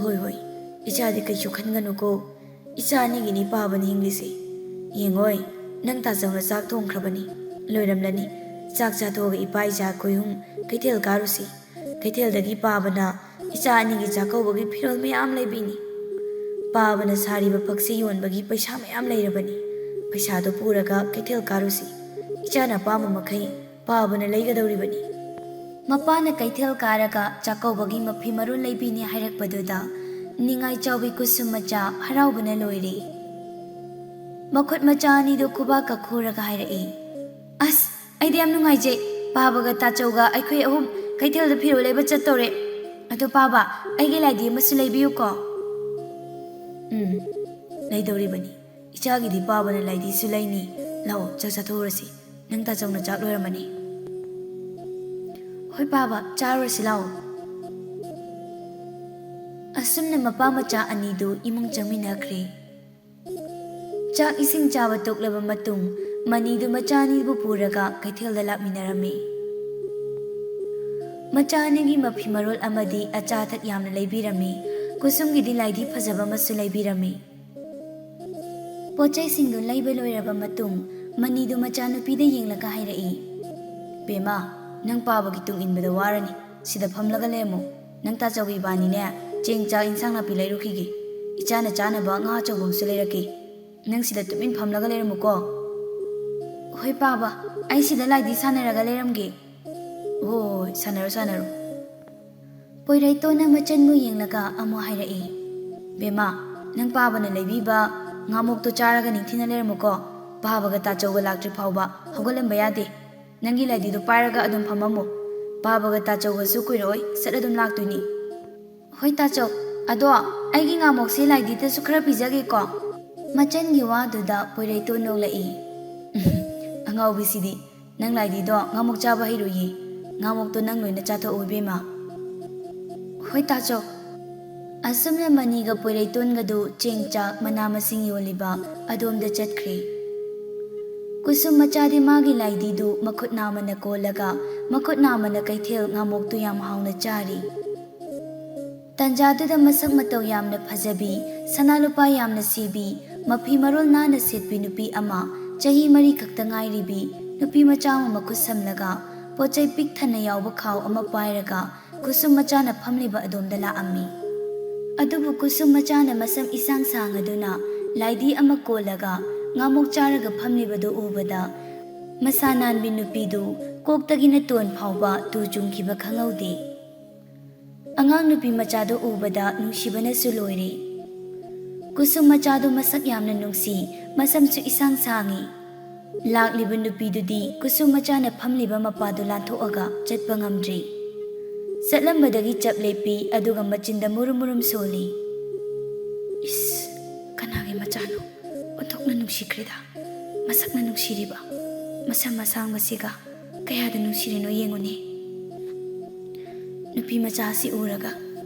"ꯍꯣꯏ ꯍꯣꯏ, ꯏꯆꯥꯗꯤ ꯀꯩꯁꯨ ꯈꯟꯒꯅꯨꯀꯣ꯫ ꯏꯆꯥ ꯑꯅꯤꯒꯤꯅꯤ ꯄꯥꯕꯅ ꯍꯤꯡꯂꯤꯁꯦ꯫ ꯌꯦꯡꯉꯣꯏ, ꯅꯪ ꯇꯥꯆꯧꯅ ꯆꯥꯛ ꯊꯣꯡꯈ꯭ꯔꯕꯅꯤ꯫ ꯂꯣꯏꯔꯝꯂꯅꯤ꯫ ꯆꯥꯛ ꯆꯥꯊꯣꯛꯑꯒ ꯏꯄꯥ ꯏꯆꯥ ꯑꯩꯈꯣꯏ ꯑꯍꯨꯝ ꯀꯩꯊꯦꯜ ꯀꯥꯔꯨꯁꯤ꯫ ꯀꯩꯊꯦꯜꯗꯒꯤ ꯄꯥꯕꯅ ꯏꯆꯥ ꯑꯅꯤꯒꯤ ꯆꯥꯛꯀꯧꯕꯒꯤ ꯐꯤꯔꯣꯜ ꯃꯌꯥꯝ ꯂꯩꯕꯤꯅꯤ꯫ ꯄꯥꯕꯅ ꯁꯥꯔꯤꯕ ꯐꯛꯁꯤ ꯌꯣꯟꯕꯒꯤ ꯄꯩꯁꯥ ꯃꯌꯥꯝ ꯂꯩꯔꯕꯅꯤ꯫ ꯄꯩꯁꯥꯗꯣ ꯄꯨꯔꯒ ꯀꯩꯊꯦꯜ ꯀꯥꯔꯨꯁꯤ꯫ ꯏꯆꯥꯅ ꯑꯄꯥꯝꯕ ꯃꯈꯩ ꯄꯥꯕꯅ ꯂꯩꯒꯗꯧꯔꯤꯕꯅꯤ꯫" ꯃꯄꯥꯅ ꯀꯩꯊꯦꯜ ꯀꯥꯔꯒ ꯆꯥꯛꯀꯧꯕꯒꯤ ꯃꯐꯤ ꯃꯔꯣꯜ ꯂꯩꯕꯤꯅꯤ ꯍꯥꯏꯔꯛꯄꯗꯨꯗ ꯅꯤꯡꯉꯥꯏ ꯆꯥꯎꯕꯤ ꯀꯨꯁꯨꯝ ꯃꯆꯥ ꯍꯔꯥꯎꯕꯅ ꯂꯣꯏꯔꯦ꯫ ꯃꯈꯨꯠ ꯃꯆꯥ ꯑꯅꯤꯗꯨ ꯈꯨꯕꯥꯛꯀ ꯈꯨꯔꯒ ꯍꯥꯏꯔꯛꯏ, "ꯑꯁ, ꯑꯩꯗꯤ ꯌꯥꯝ ꯅꯨꯡꯉꯥꯏꯖꯩ꯫ ꯄꯥꯕꯒ ꯇꯥꯆꯧꯒ ꯑꯩꯈꯣꯏ ꯑꯍꯨꯝ ꯀꯩꯊꯦꯜꯗ ꯐꯤꯔꯣꯜ ꯂꯩꯕ ꯆꯠꯇꯧꯔꯦ꯫ ꯑꯗꯣ ꯄꯥꯕ, ꯑꯩꯒꯤ ꯂꯥꯏꯗꯤ ꯑꯃꯁꯨ ꯂꯩꯕꯤꯌꯨꯀꯣ꯫" "ꯎꯝ, ꯂꯩꯗꯧꯔꯤꯕꯅꯤ꯫ ꯏꯆꯥꯒꯤꯗꯤ ꯄꯥꯕꯅ ꯂꯥꯏꯗꯤꯁꯨ ꯂꯩꯅꯤ꯫ ꯂꯥꯛꯑꯣ, ꯆꯥꯛ ꯆꯥꯊꯣꯛꯎꯔꯁꯤ꯫ ꯅꯪ ꯇꯥꯆꯧꯅ ꯆꯥꯛ ꯂꯣꯏꯔꯝꯃꯅꯤ꯫" "ꯍꯣꯏ ꯄꯥꯕ, ꯆꯥꯔꯨꯔꯁꯤ ꯂꯥꯛꯑꯣ꯫" ꯑꯁꯨꯝꯅ ꯃꯄꯥ ꯃꯆꯥ ꯑꯅꯤꯗꯨ ꯏꯃꯨꯡ ꯆꯪꯃꯤꯟꯅꯈ꯭ꯔꯦ꯫ ꯆꯥꯛ ꯏꯁꯤꯡ ꯆꯥꯕ ꯇꯣꯛꯂꯕ ꯃꯇꯨꯡ, ꯃꯅꯤꯗꯨ ꯃꯆꯥ ꯑꯅꯤꯕꯨ ꯄꯨꯔꯒ ꯀꯩꯊꯦꯜꯗ ꯂꯥꯛꯃꯤꯟꯅꯔꯝꯃꯤ꯫ ꯃꯆꯥ ꯑꯅꯤꯒꯤ ꯃꯐꯤ ꯃꯔꯣꯜ ꯑꯃꯗꯤ ꯑꯆꯥ ꯑꯊꯛ ꯌꯥꯝꯅ ꯂꯩꯕꯤꯔꯝꯃꯤ꯫ ꯀꯨꯁꯨꯝꯒꯤꯗꯤ ꯂꯥꯏꯗꯤ ꯐꯖꯕ ꯑꯃꯁꯨ ꯂꯩꯕꯤꯔꯝꯃꯤ꯫ ꯄꯣꯠ ꯆꯩꯁꯤꯡꯗꯨ ꯂꯩꯕ ꯂꯣꯏꯔꯕ ꯃꯇꯨꯡ, ꯃꯅꯤꯗꯨ ꯃꯆꯥꯅꯨꯄꯤꯗ ꯌꯦꯡꯂꯒ ꯍꯥꯏꯔꯛꯏ, "ꯕꯦꯝꯃ, ꯅꯪ ꯄꯥꯕꯒꯤ ꯇꯨꯡ ꯏꯟꯕꯗ ꯋꯥꯔꯅꯤ꯫ ꯁꯤꯗ ꯐꯝꯂꯒ ꯂꯩꯔꯝꯃꯨ꯫ ꯅꯪ ꯇꯥꯆꯧꯒꯤ ꯏꯕꯥꯅꯤꯅꯦ, ꯆꯦꯡ, ꯆꯥꯛ, ꯏꯟꯁꯥꯡ ꯅꯥꯄꯤ ꯂꯩꯔꯨꯈꯤꯒꯦ꯫ ꯏꯆꯥꯅ ꯆꯥꯅꯕ ꯉꯥ ꯑꯆꯧꯕ ꯑꯃꯁꯨ ꯂꯩꯔꯛꯀꯦ꯫ ꯅꯪ ꯁꯤꯗ ꯇꯨꯃꯤꯟ ꯐꯝꯂꯒ ꯂꯩꯔꯝꯃꯨꯀꯣ꯫" "ꯍꯣꯏ ꯄꯥꯕ, ꯑꯩ ꯁꯤꯗ ꯂꯥꯏꯗꯤ ꯁꯥꯟꯅꯔꯒ ꯂꯩꯔꯝꯒꯦ꯫" "ꯍꯣꯏ, ꯁꯥꯟꯅꯔꯣ, ꯁꯥꯟꯅꯔꯣ꯫" ꯄꯣꯏꯔꯩꯇꯣꯟꯅ ꯃꯆꯟꯕꯨ ꯌꯦꯡꯂꯒ ꯑꯃꯨꯛ ꯍꯥꯏꯔꯛꯏ, "ꯕꯦꯝꯃ, ꯅꯪ ꯄꯥꯕꯅ ꯂꯩꯕꯤꯕ ꯉꯥꯃꯣꯛꯇꯣ ꯆꯥꯔꯒ ꯅꯤꯡꯊꯤꯅ ꯂꯩꯔꯝꯃꯨꯀꯣ꯫ ꯄꯥꯕꯒ ꯇꯥꯆꯧꯒ ꯂꯥꯛꯇ꯭ꯔꯤ ꯐꯥꯎꯕ ꯍꯧꯒꯠꯂꯝꯕ ꯌꯥꯗꯦ꯫ ꯅꯪꯒꯤ ꯂꯥꯏꯗꯤꯗꯣ ꯄꯥꯏꯔꯒ ꯑꯗꯨꯝ ꯐꯝꯃꯝꯃꯨ꯫ ꯄꯥꯕꯒ ꯇꯥꯆꯧꯒꯁꯨ ꯀꯨꯏꯔꯛꯑꯣꯏ, ꯁꯠ ꯑꯗꯨꯝ ꯂꯥꯛꯇꯣꯏꯅꯤ꯫" "ꯍꯣꯏ ꯇꯥꯆꯧ, "ꯑꯗꯣ, ꯑꯩꯒꯤ ꯉꯥꯃꯣꯛꯁꯦ ꯂꯥꯏꯗꯤꯗꯁꯨ ꯈꯔ ꯄꯤꯖꯒꯦꯀꯣ?" ꯃꯆꯟꯒꯤ ꯋꯥꯗꯨꯗ ꯄꯣꯏꯔꯩꯇꯣꯟ ꯅꯣꯛꯂꯛꯏ꯫ "ꯑꯉꯥꯎꯕꯤꯁꯤꯗꯤ, ꯅꯪ ꯂꯥꯏꯗꯤꯗꯣ ꯉꯥꯃꯣꯛ ꯆꯥꯕ ꯍꯩꯔꯣꯏꯌꯦ꯫ ꯉꯥꯃꯣꯛꯇꯣ ꯅꯪ ꯂꯣꯏꯅ ꯆꯥꯊꯣꯛꯎ ꯏꯕꯦꯝꯃ꯫" "ꯍꯣꯏ ꯇꯥꯆꯧ꯫" ꯑꯁꯨꯝꯅ ꯃꯅꯤꯒ ꯄꯣꯏꯔꯩꯇꯣꯟꯒꯗꯨ ꯆꯦꯡ ꯆꯥꯛ ꯃꯅꯥ ꯃꯁꯤꯡ ꯌꯣꯜꯂꯤꯕ ꯑꯗꯣꯝꯗ ꯆꯠꯈ꯭ꯔꯦ꯫ ꯀꯨꯁꯨꯝ ꯃꯆꯥꯗꯤ ꯃꯥꯒꯤ ꯂꯥꯏꯗꯤꯗꯨ ꯃꯈꯨꯠ ꯅꯥꯝꯃꯅ ꯀꯣꯜꯂꯒ ꯃꯈꯨꯠ ꯅꯥꯝꯃꯅ ꯀꯩꯊꯦꯜ ꯉꯥꯃꯣꯛꯇꯨ ꯌꯥꯝ ꯍꯥꯎꯅ ꯆꯥꯔꯤ꯫ ꯇꯟꯖꯥꯗꯨꯗ ꯃꯁꯛ ꯃꯇꯧ ꯌꯥꯝꯅ ꯐꯖꯕꯤ, ꯁꯅꯥ ꯂꯨꯄꯥ ꯌꯥꯝꯅ ꯁꯤꯕꯤ, ꯃꯐꯤ ꯃꯔꯣꯜ ꯅꯥꯟꯅ ꯁꯦꯠꯄꯤ ꯅꯨꯄꯤ ꯑꯃ, ꯆꯍꯤ ꯃꯔꯤ ꯈꯛꯇ ꯉꯥꯏꯔꯤꯕꯤ ꯅꯨꯄꯤ ꯃꯆꯥ ꯑꯃ ꯃꯈꯨꯠ ꯁꯝꯂꯒ ꯄꯣꯠ ꯆꯩ ꯄꯤꯛ ꯊꯟꯅ ꯌꯥꯎꯕ ꯈꯥꯎ ꯑꯃ ꯄꯥꯏꯔꯒ ꯀꯨꯁꯨꯝ ꯃꯆꯥꯅ ꯐꯝꯂꯤꯕ ꯑꯗꯣꯝꯗ ꯂꯥꯛꯑꯝꯃꯤ꯫ ꯑꯗꯨꯕꯨ ꯀꯨꯁꯨꯝ ꯃꯆꯥꯅ ꯃꯁꯝ ꯏꯁꯥꯡ ꯁꯥꯡꯉꯗꯨꯅ ꯂꯥꯏꯗꯤ ꯑꯃ ꯀꯣꯜꯂꯒ ꯉꯥꯃꯣꯛ ꯆꯥꯔꯒ ꯐꯝꯂꯤꯕꯗꯨ ꯎꯕꯗ ꯃꯁꯥ ꯅꯥꯟꯕꯤ ꯅꯨꯄꯤꯗꯨ ꯀꯣꯛꯇꯒꯤꯅ ꯇꯣꯟ ꯐꯥꯎꯕ ꯇꯨ ꯆꯨꯡꯈꯤꯕ ꯈꯪꯍꯧꯗꯦ꯫ ꯑꯉꯥꯡ ꯅꯨꯄꯤ ꯃꯆꯥꯗꯨ ꯎꯕꯗ ꯅꯨꯡꯁꯤꯕꯅꯁꯨ ꯂꯣꯏꯔꯦ꯫ ꯀꯨꯁꯨꯝ ꯃꯆꯥꯗꯨ ꯃꯁꯛ ꯌꯥꯝꯅ ꯅꯨꯡꯁꯤ, ꯃꯁꯝꯁꯨ ꯏꯁꯥꯡ ꯁꯥꯡꯉꯤ꯫ ꯂꯥꯛꯂꯤꯕ ꯅꯨꯄꯤꯗꯨꯗꯤ ꯀꯨꯁꯨꯝ ꯃꯆꯥꯅ ꯐꯝꯂꯤꯕ ꯃꯄꯥꯗꯨ ꯂꯥꯟꯊꯣꯛꯑꯒ ꯆꯠꯄ ꯉꯝꯗ꯭ꯔꯦ꯫ ꯆꯠꯂꯝꯕꯗꯒꯤ ꯆꯞ ꯂꯦꯞꯄꯤ, ꯑꯗꯨꯒ ꯃꯆꯤꯟꯗ ꯃꯨꯔꯨꯝ ꯃꯨꯔꯨꯝ ꯁꯣꯜꯂꯤ꯫ "ꯏꯁ, ꯀꯅꯥꯒꯤ ꯃꯆꯥꯅꯣ? ꯑꯣꯟꯊꯣꯛꯅ ꯅꯨꯡꯁꯤꯈ꯭ꯔꯦꯗ꯫ ꯃꯁꯛꯅ ꯅꯨꯡꯁꯤꯔꯤꯕ, ꯃꯁꯝ ꯑꯁꯥꯡꯕꯁꯤꯒ ꯀꯌꯥꯗ ꯅꯨꯡꯁꯤꯔꯤꯅꯣ ꯌꯦꯡꯉꯨꯅꯦ꯫ ꯅꯨꯄꯤ ꯃꯆꯥ ꯑꯁꯤ ꯎꯔꯒ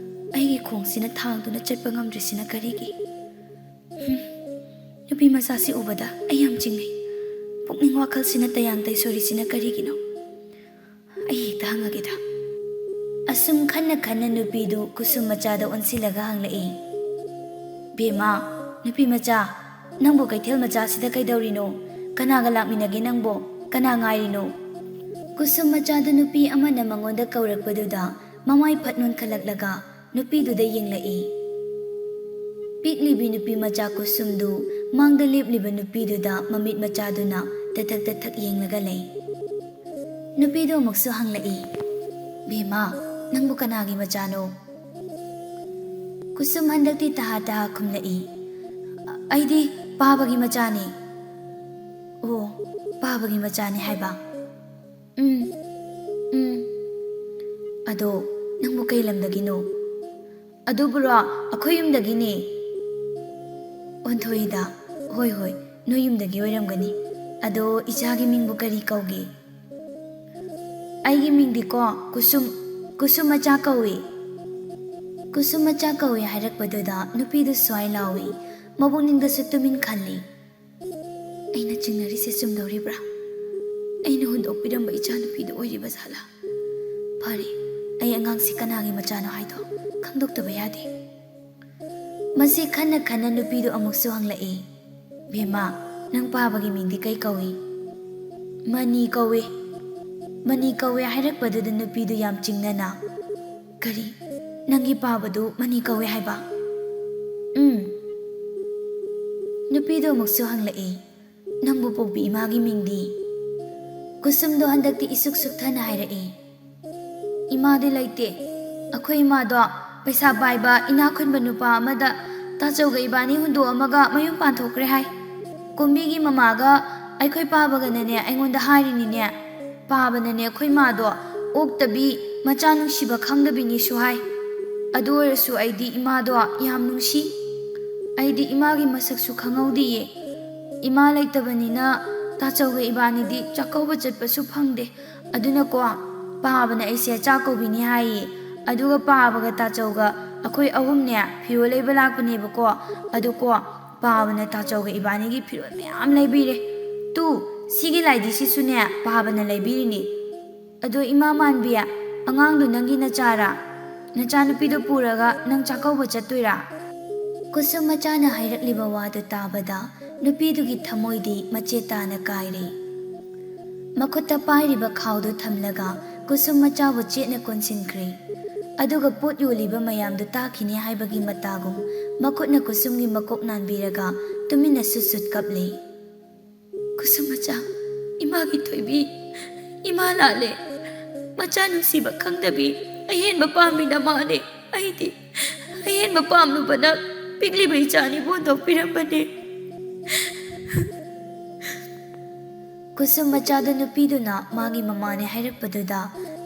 ꯑꯩꯒꯤ ꯈꯣꯡꯁꯤꯅ ꯊꯥꯡꯗꯨꯅ ꯆꯠꯄ ꯉꯝꯗ꯭ꯔꯤꯁꯤꯅ ꯀꯔꯤꯒꯤ? ꯍꯨꯝ, ꯅꯨꯄꯤ ꯃꯆꯥꯁꯤ ꯎꯕꯗ ꯑꯩ ꯌꯥꯝ ꯆꯤꯡꯅꯩ꯫ ꯄꯨꯛꯅꯤꯡ ꯋꯥꯈꯜꯁꯤꯅ ꯇꯌꯥꯡ ꯇꯩꯁꯣꯔꯤꯁꯤꯅ ꯀꯔꯤꯒꯤꯅꯣ? ꯑꯩ ꯍꯦꯛꯇ ꯍꯪꯉꯒꯦꯗ꯫" ꯑꯁꯨꯝ ꯈꯟꯅ ꯈꯟꯅ ꯅꯨꯄꯤꯗꯨ ꯀꯨꯁꯨꯝ ꯃꯆꯥꯗ ꯑꯣꯟꯁꯤꯜꯂꯒ ꯍꯪꯂꯛꯏ, "ꯕꯦꯝꯃ, ꯅꯨꯄꯤ ꯃꯆꯥ, ꯅꯪꯕꯨ ꯀꯩꯊꯦꯜ ꯃꯆꯥꯁꯤꯗ ꯀꯩꯗꯧꯔꯤꯅꯣ? ꯀꯅꯥꯒ ꯂꯥꯛꯃꯤꯟꯅꯒꯦ ꯅꯪꯕꯣ? ꯀꯅꯥ ꯉꯥꯏꯔꯤꯅꯣ?" ꯀꯨꯁꯨꯝ ꯃꯆꯥꯗꯨ ꯅꯨꯄꯤ ꯑꯃꯅ ꯃꯉꯣꯟꯗ ꯀꯧꯔꯛꯄꯗꯨꯗ ꯃꯃꯥꯏ ꯐꯠ ꯅꯣꯟꯈꯠꯂꯛꯂꯒ ꯅꯨꯄꯤꯗꯨꯗ ꯌꯦꯡꯂꯛꯏ꯫ ꯄꯤꯛꯂꯤꯕꯤ ꯅꯨꯄꯤ ꯃꯆꯥ ꯀꯨꯁꯨꯝꯗꯨ ꯃꯥꯡꯗ ꯂꯦꯞꯂꯤꯕ ꯅꯨꯄꯤꯗꯨꯗ ꯃꯃꯤꯠ ꯃꯆꯥꯗꯨꯅ ꯇꯊꯛ ꯇꯊꯛ ꯌꯦꯡꯂꯒ ꯂꯩ꯫ ꯅꯨꯄꯤꯗꯨ ꯑꯃꯨꯛꯁꯨ ꯍꯪꯂꯛꯏ, "ꯕꯦꯝꯃ, ꯅꯪꯕꯨ ꯀꯅꯥꯒꯤ ꯃꯆꯥꯅꯣ?" ꯀꯨꯁꯨꯝ ꯍꯟꯗꯛꯇꯤ ꯇꯍꯥ ꯇꯍꯥ ꯈꯨꯝꯂꯛꯏ, "ꯑꯩꯗꯤ ꯄꯥꯕꯒꯤ ꯃꯆꯥꯅꯤ꯫" "ꯑꯣ, ꯄꯥꯕꯒꯤ ꯃꯆꯥꯅꯤ ꯍꯥꯏꯕ?" "ꯎꯝ, ꯎꯝ꯫" "ꯑꯗꯣ ꯅꯪꯕꯨ ꯀꯩ ꯂꯝꯗꯒꯤꯅꯣ?" "ꯑꯗꯨꯕꯨꯔꯣ, ꯑꯩꯈꯣꯏ ꯌꯨꯝꯗꯒꯤꯅꯦ꯫" ꯑꯣꯟꯊꯣꯛꯏꯗ꯫ "ꯍꯣꯏ, ꯍꯣꯏ, ꯅꯣꯏ ꯌꯨꯝꯗꯒꯤ ꯑꯣꯏꯔꯝꯒꯅꯤ꯫ ꯑꯗꯣ ꯏꯆꯥꯒꯤ ꯃꯤꯡꯕꯨ ꯀꯔꯤ ꯀꯧꯒꯦ?" "ꯑꯩꯒꯤ ꯃꯤꯡꯗꯤꯀꯣ ꯀꯨꯁꯨꯝ, ꯀꯨꯁꯨꯝ ꯃꯆꯥ ꯀꯧꯏ꯫" "ꯀꯨꯁꯨꯝ ꯃꯆꯥ ꯀꯧꯏ" ꯍꯥꯏꯔꯛꯄꯗꯨꯗ ꯅꯨꯄꯤꯗꯨ ꯁ꯭ꯋꯥꯏ ꯂꯥꯎꯏ꯫ ꯃꯄꯨꯛꯅꯤꯡꯗꯁꯨ ꯇꯨꯃꯤꯟ ꯈꯜꯂꯤ꯫ "ꯑꯩꯅ ꯆꯤꯡꯅꯔꯤꯁꯦ ꯆꯨꯝꯗꯧꯔꯤꯕ꯭ꯔꯥ? ꯑꯩꯅ ꯍꯨꯟꯗꯣꯛꯄꯤꯔꯝꯕ ꯏꯆꯥꯅꯨꯄꯤꯗꯨ ꯑꯣꯏꯔꯤꯕ ꯖꯥꯠꯂꯥ? ꯐꯔꯦ, ꯑꯩ ꯑꯉꯥꯡꯁꯤ ꯀꯅꯥꯒꯤ ꯃꯆꯥꯅꯣ ꯍꯥꯏꯗꯣ ꯈꯪꯗꯣꯛꯇꯕ ꯌꯥꯗꯦ꯫" ꯃꯁꯤ ꯈꯟꯅ ꯈꯟꯅ ꯅꯨꯄꯤꯗꯨ ꯑꯃꯨꯛꯁꯨ ꯍꯪꯂꯛꯏ, "ꯕꯦꯝꯃ, ꯅꯪ ꯄꯥꯕꯒꯤ ꯃꯤꯡꯗꯤ ꯀꯩ ꯀꯧꯏ?" "ꯃꯅꯤ ꯀꯧꯏ꯫" "ꯃꯅꯤ ꯀꯧꯏ" ꯍꯥꯏꯔꯛꯄꯗꯨꯗ ꯅꯨꯄꯤꯗꯨ ꯌꯥꯝ ꯆꯤꯡꯅꯅ, "ꯀꯔꯤ? ꯅꯪꯒꯤ ꯄꯥꯕꯗꯨ ꯃꯅꯤ ꯀꯧꯏ ꯍꯥꯏꯕ?" "ꯎꯝ꯫" ꯅꯨꯄꯤꯗꯨ ꯑꯃꯨꯛꯁꯨ ꯍꯪꯂꯛꯏ, "ꯅꯪꯕꯨ ꯄꯣꯛꯄꯤ ꯏꯃꯥꯒꯤ ꯃꯤꯡꯗꯤ?" ꯀꯨꯁꯨꯝꯗꯣ ꯍꯟꯗꯛꯇꯤ ꯏꯁꯨꯛ ꯁꯨꯛꯊꯅ ꯍꯥꯏꯔꯛꯏ, "ꯏꯃꯥꯗꯤ ꯂꯩꯇꯦ꯫ ꯑꯩꯈꯣꯏ ꯏꯃꯥꯗꯣ ꯄꯩꯁꯥ ꯄꯥꯏꯕ ꯏꯅꯥꯛ ꯈꯨꯟꯕ ꯅꯨꯄꯥ ꯑꯃꯗ ꯇꯥꯆꯧꯒ ꯏꯕꯥꯅꯤ ꯍꯨꯟꯗꯣꯛꯑꯝꯃꯒ ꯃꯌꯨꯝ ꯄꯥꯟꯊꯣꯛꯈ꯭ꯔꯦ ꯍꯥꯏ꯫ ꯀꯨꯝꯕꯤꯒꯤ ꯃꯃꯥꯒ ꯑꯩꯈꯣꯏ ꯄꯥꯕꯒꯅꯅꯦ ꯑꯩꯉꯣꯟꯗ ꯍꯥꯏꯔꯤꯅꯤꯅꯦ꯫ ꯄꯥꯕꯅꯅꯦ ꯑꯩꯈꯣꯏ ꯃꯥꯗꯣ ꯑꯣꯛꯇꯕꯤ, ꯃꯆꯥ ꯅꯨꯡꯁꯤꯕ ꯈꯪꯗꯕꯤꯅꯤꯁꯨ ꯍꯥꯏ꯫ ꯑꯗꯨ ꯑꯣꯏꯔꯁꯨ ꯑꯩꯗꯤ ꯏꯃꯥꯗꯣ ꯌꯥꯝ ꯅꯨꯡꯁꯤ꯫ ꯑꯩꯗꯤ ꯏꯃꯥꯒꯤ ꯃꯁꯛꯁꯨ ꯈꯪꯍꯧꯗꯤꯌꯦ꯫ ꯏꯃꯥ ꯂꯩꯇꯕꯅꯤꯅ ꯇꯥꯆꯧꯒ ꯏꯕꯥꯅꯤꯗꯤ ꯆꯥꯛꯀꯧꯕ ꯆꯠꯄꯁꯨ ꯐꯪꯗꯦ꯫ ꯑꯗꯨꯅꯀꯣ, ꯄꯥꯕꯅ ꯑꯩꯁꯦ ꯆꯥꯛ ꯀꯧꯕꯤꯅꯤ ꯍꯥꯏꯌꯦ꯫ ꯑꯗꯨꯒ ꯄꯥꯕꯒ ꯇꯥꯆꯧꯒ ꯑꯩꯈꯣꯏ ꯑꯍꯨꯝꯅꯦ ꯐꯤꯔꯣꯜ ꯂꯩꯕ ꯂꯥꯛꯄꯅꯦꯕꯀꯣ꯫ ꯑꯗꯨꯀꯣ, ꯄꯥꯕꯅ ꯇꯥꯆꯧꯒ ꯏꯕꯥꯅꯤꯒꯤ ꯐꯤꯔꯣꯜ ꯃꯌꯥꯝ ꯂꯩꯕꯤꯔꯦ꯫ ꯇꯨ, ꯁꯤꯒꯤ ꯂꯥꯏꯙꯤꯁꯤꯁꯨꯅꯦ ꯄꯥꯕꯅ ꯂꯩꯕꯤꯔꯤꯅꯤ꯫ ꯑꯗꯣ ꯏꯃꯥ ꯃꯥꯟꯕꯤ, ꯑꯉꯥꯡꯗꯣ ꯅꯪꯒꯤ ꯅꯆꯥꯔꯥ? ꯅꯆꯥꯅꯨꯄꯤꯗꯣ ꯄꯨꯔꯒ ꯅꯪ ꯆꯥꯛꯀꯧꯕ ꯆꯠꯇꯣꯏꯔꯥ?" ꯀꯨꯁꯨꯝ ꯃꯆꯥꯅ ꯍꯥꯏꯔꯛꯂꯤꯕ ꯋꯥꯗꯨ ꯇꯥꯕꯗ ꯅꯨꯄꯤꯗꯨꯒꯤ ꯊꯃꯣꯏꯗꯤ ꯃꯆꯦꯠ ꯇꯥꯅ ꯀꯥꯏꯔꯦ꯫ ꯃꯈꯨꯠꯇ ꯄꯥꯏꯔꯤꯕ ꯈꯥꯎꯗꯨ ꯊꯝꯂꯒ ꯀꯨꯁꯨꯝ ꯃꯆꯥꯕꯨ ꯆꯦꯠꯅ ꯀꯣꯟꯁꯤꯟꯈ꯭ꯔꯦ꯫ ꯑꯗꯨꯒ ꯄꯣꯠ ꯌꯣꯜꯂꯤꯕ ꯃꯌꯥꯝꯗꯨ ꯇꯥꯈꯤꯅꯤ ꯍꯥꯏꯕꯒꯤ ꯃꯇꯥꯒꯨꯝ ꯃꯈꯨꯠꯅ ꯀꯨꯁꯨꯝꯒꯤ ꯃꯀꯣꯛ ꯅꯥꯟꯕꯤꯔꯒ ꯇꯨꯃꯤꯟꯅ ꯁꯨꯠ ꯁꯨꯠ ꯀꯞꯂꯦ꯫ "ꯀꯨꯁꯨꯝ ꯃꯆꯥ, ꯏꯃꯥꯒꯤ ꯊꯣꯏꯕꯤ, ꯏꯃꯥ ꯂꯥꯜꯂꯦ꯫ ꯃꯆꯥ ꯅꯨꯡꯁꯤꯕ ꯈꯪꯗꯕꯤ, ꯑꯍꯦꯟꯕ ꯄꯥꯝꯃꯤ ꯅꯃꯥꯅꯦ꯫ ꯑꯩꯗꯤ ꯑꯍꯦꯟꯕ ꯄꯥꯝꯂꯨꯕꯅ ꯄꯤꯛꯂꯤꯕ ꯏꯆꯥꯅꯤꯕꯨ ꯍꯨꯟꯗꯣꯛꯄꯤꯔꯝꯕꯅꯦ꯫" ꯀꯨꯁꯨꯝ ꯃꯆꯥꯗꯨ ꯅꯨꯄꯤꯗꯨꯅ ꯃꯥꯒꯤ ꯃꯃꯥꯅꯦ ꯍꯥꯏꯔꯛꯄꯗꯨꯗ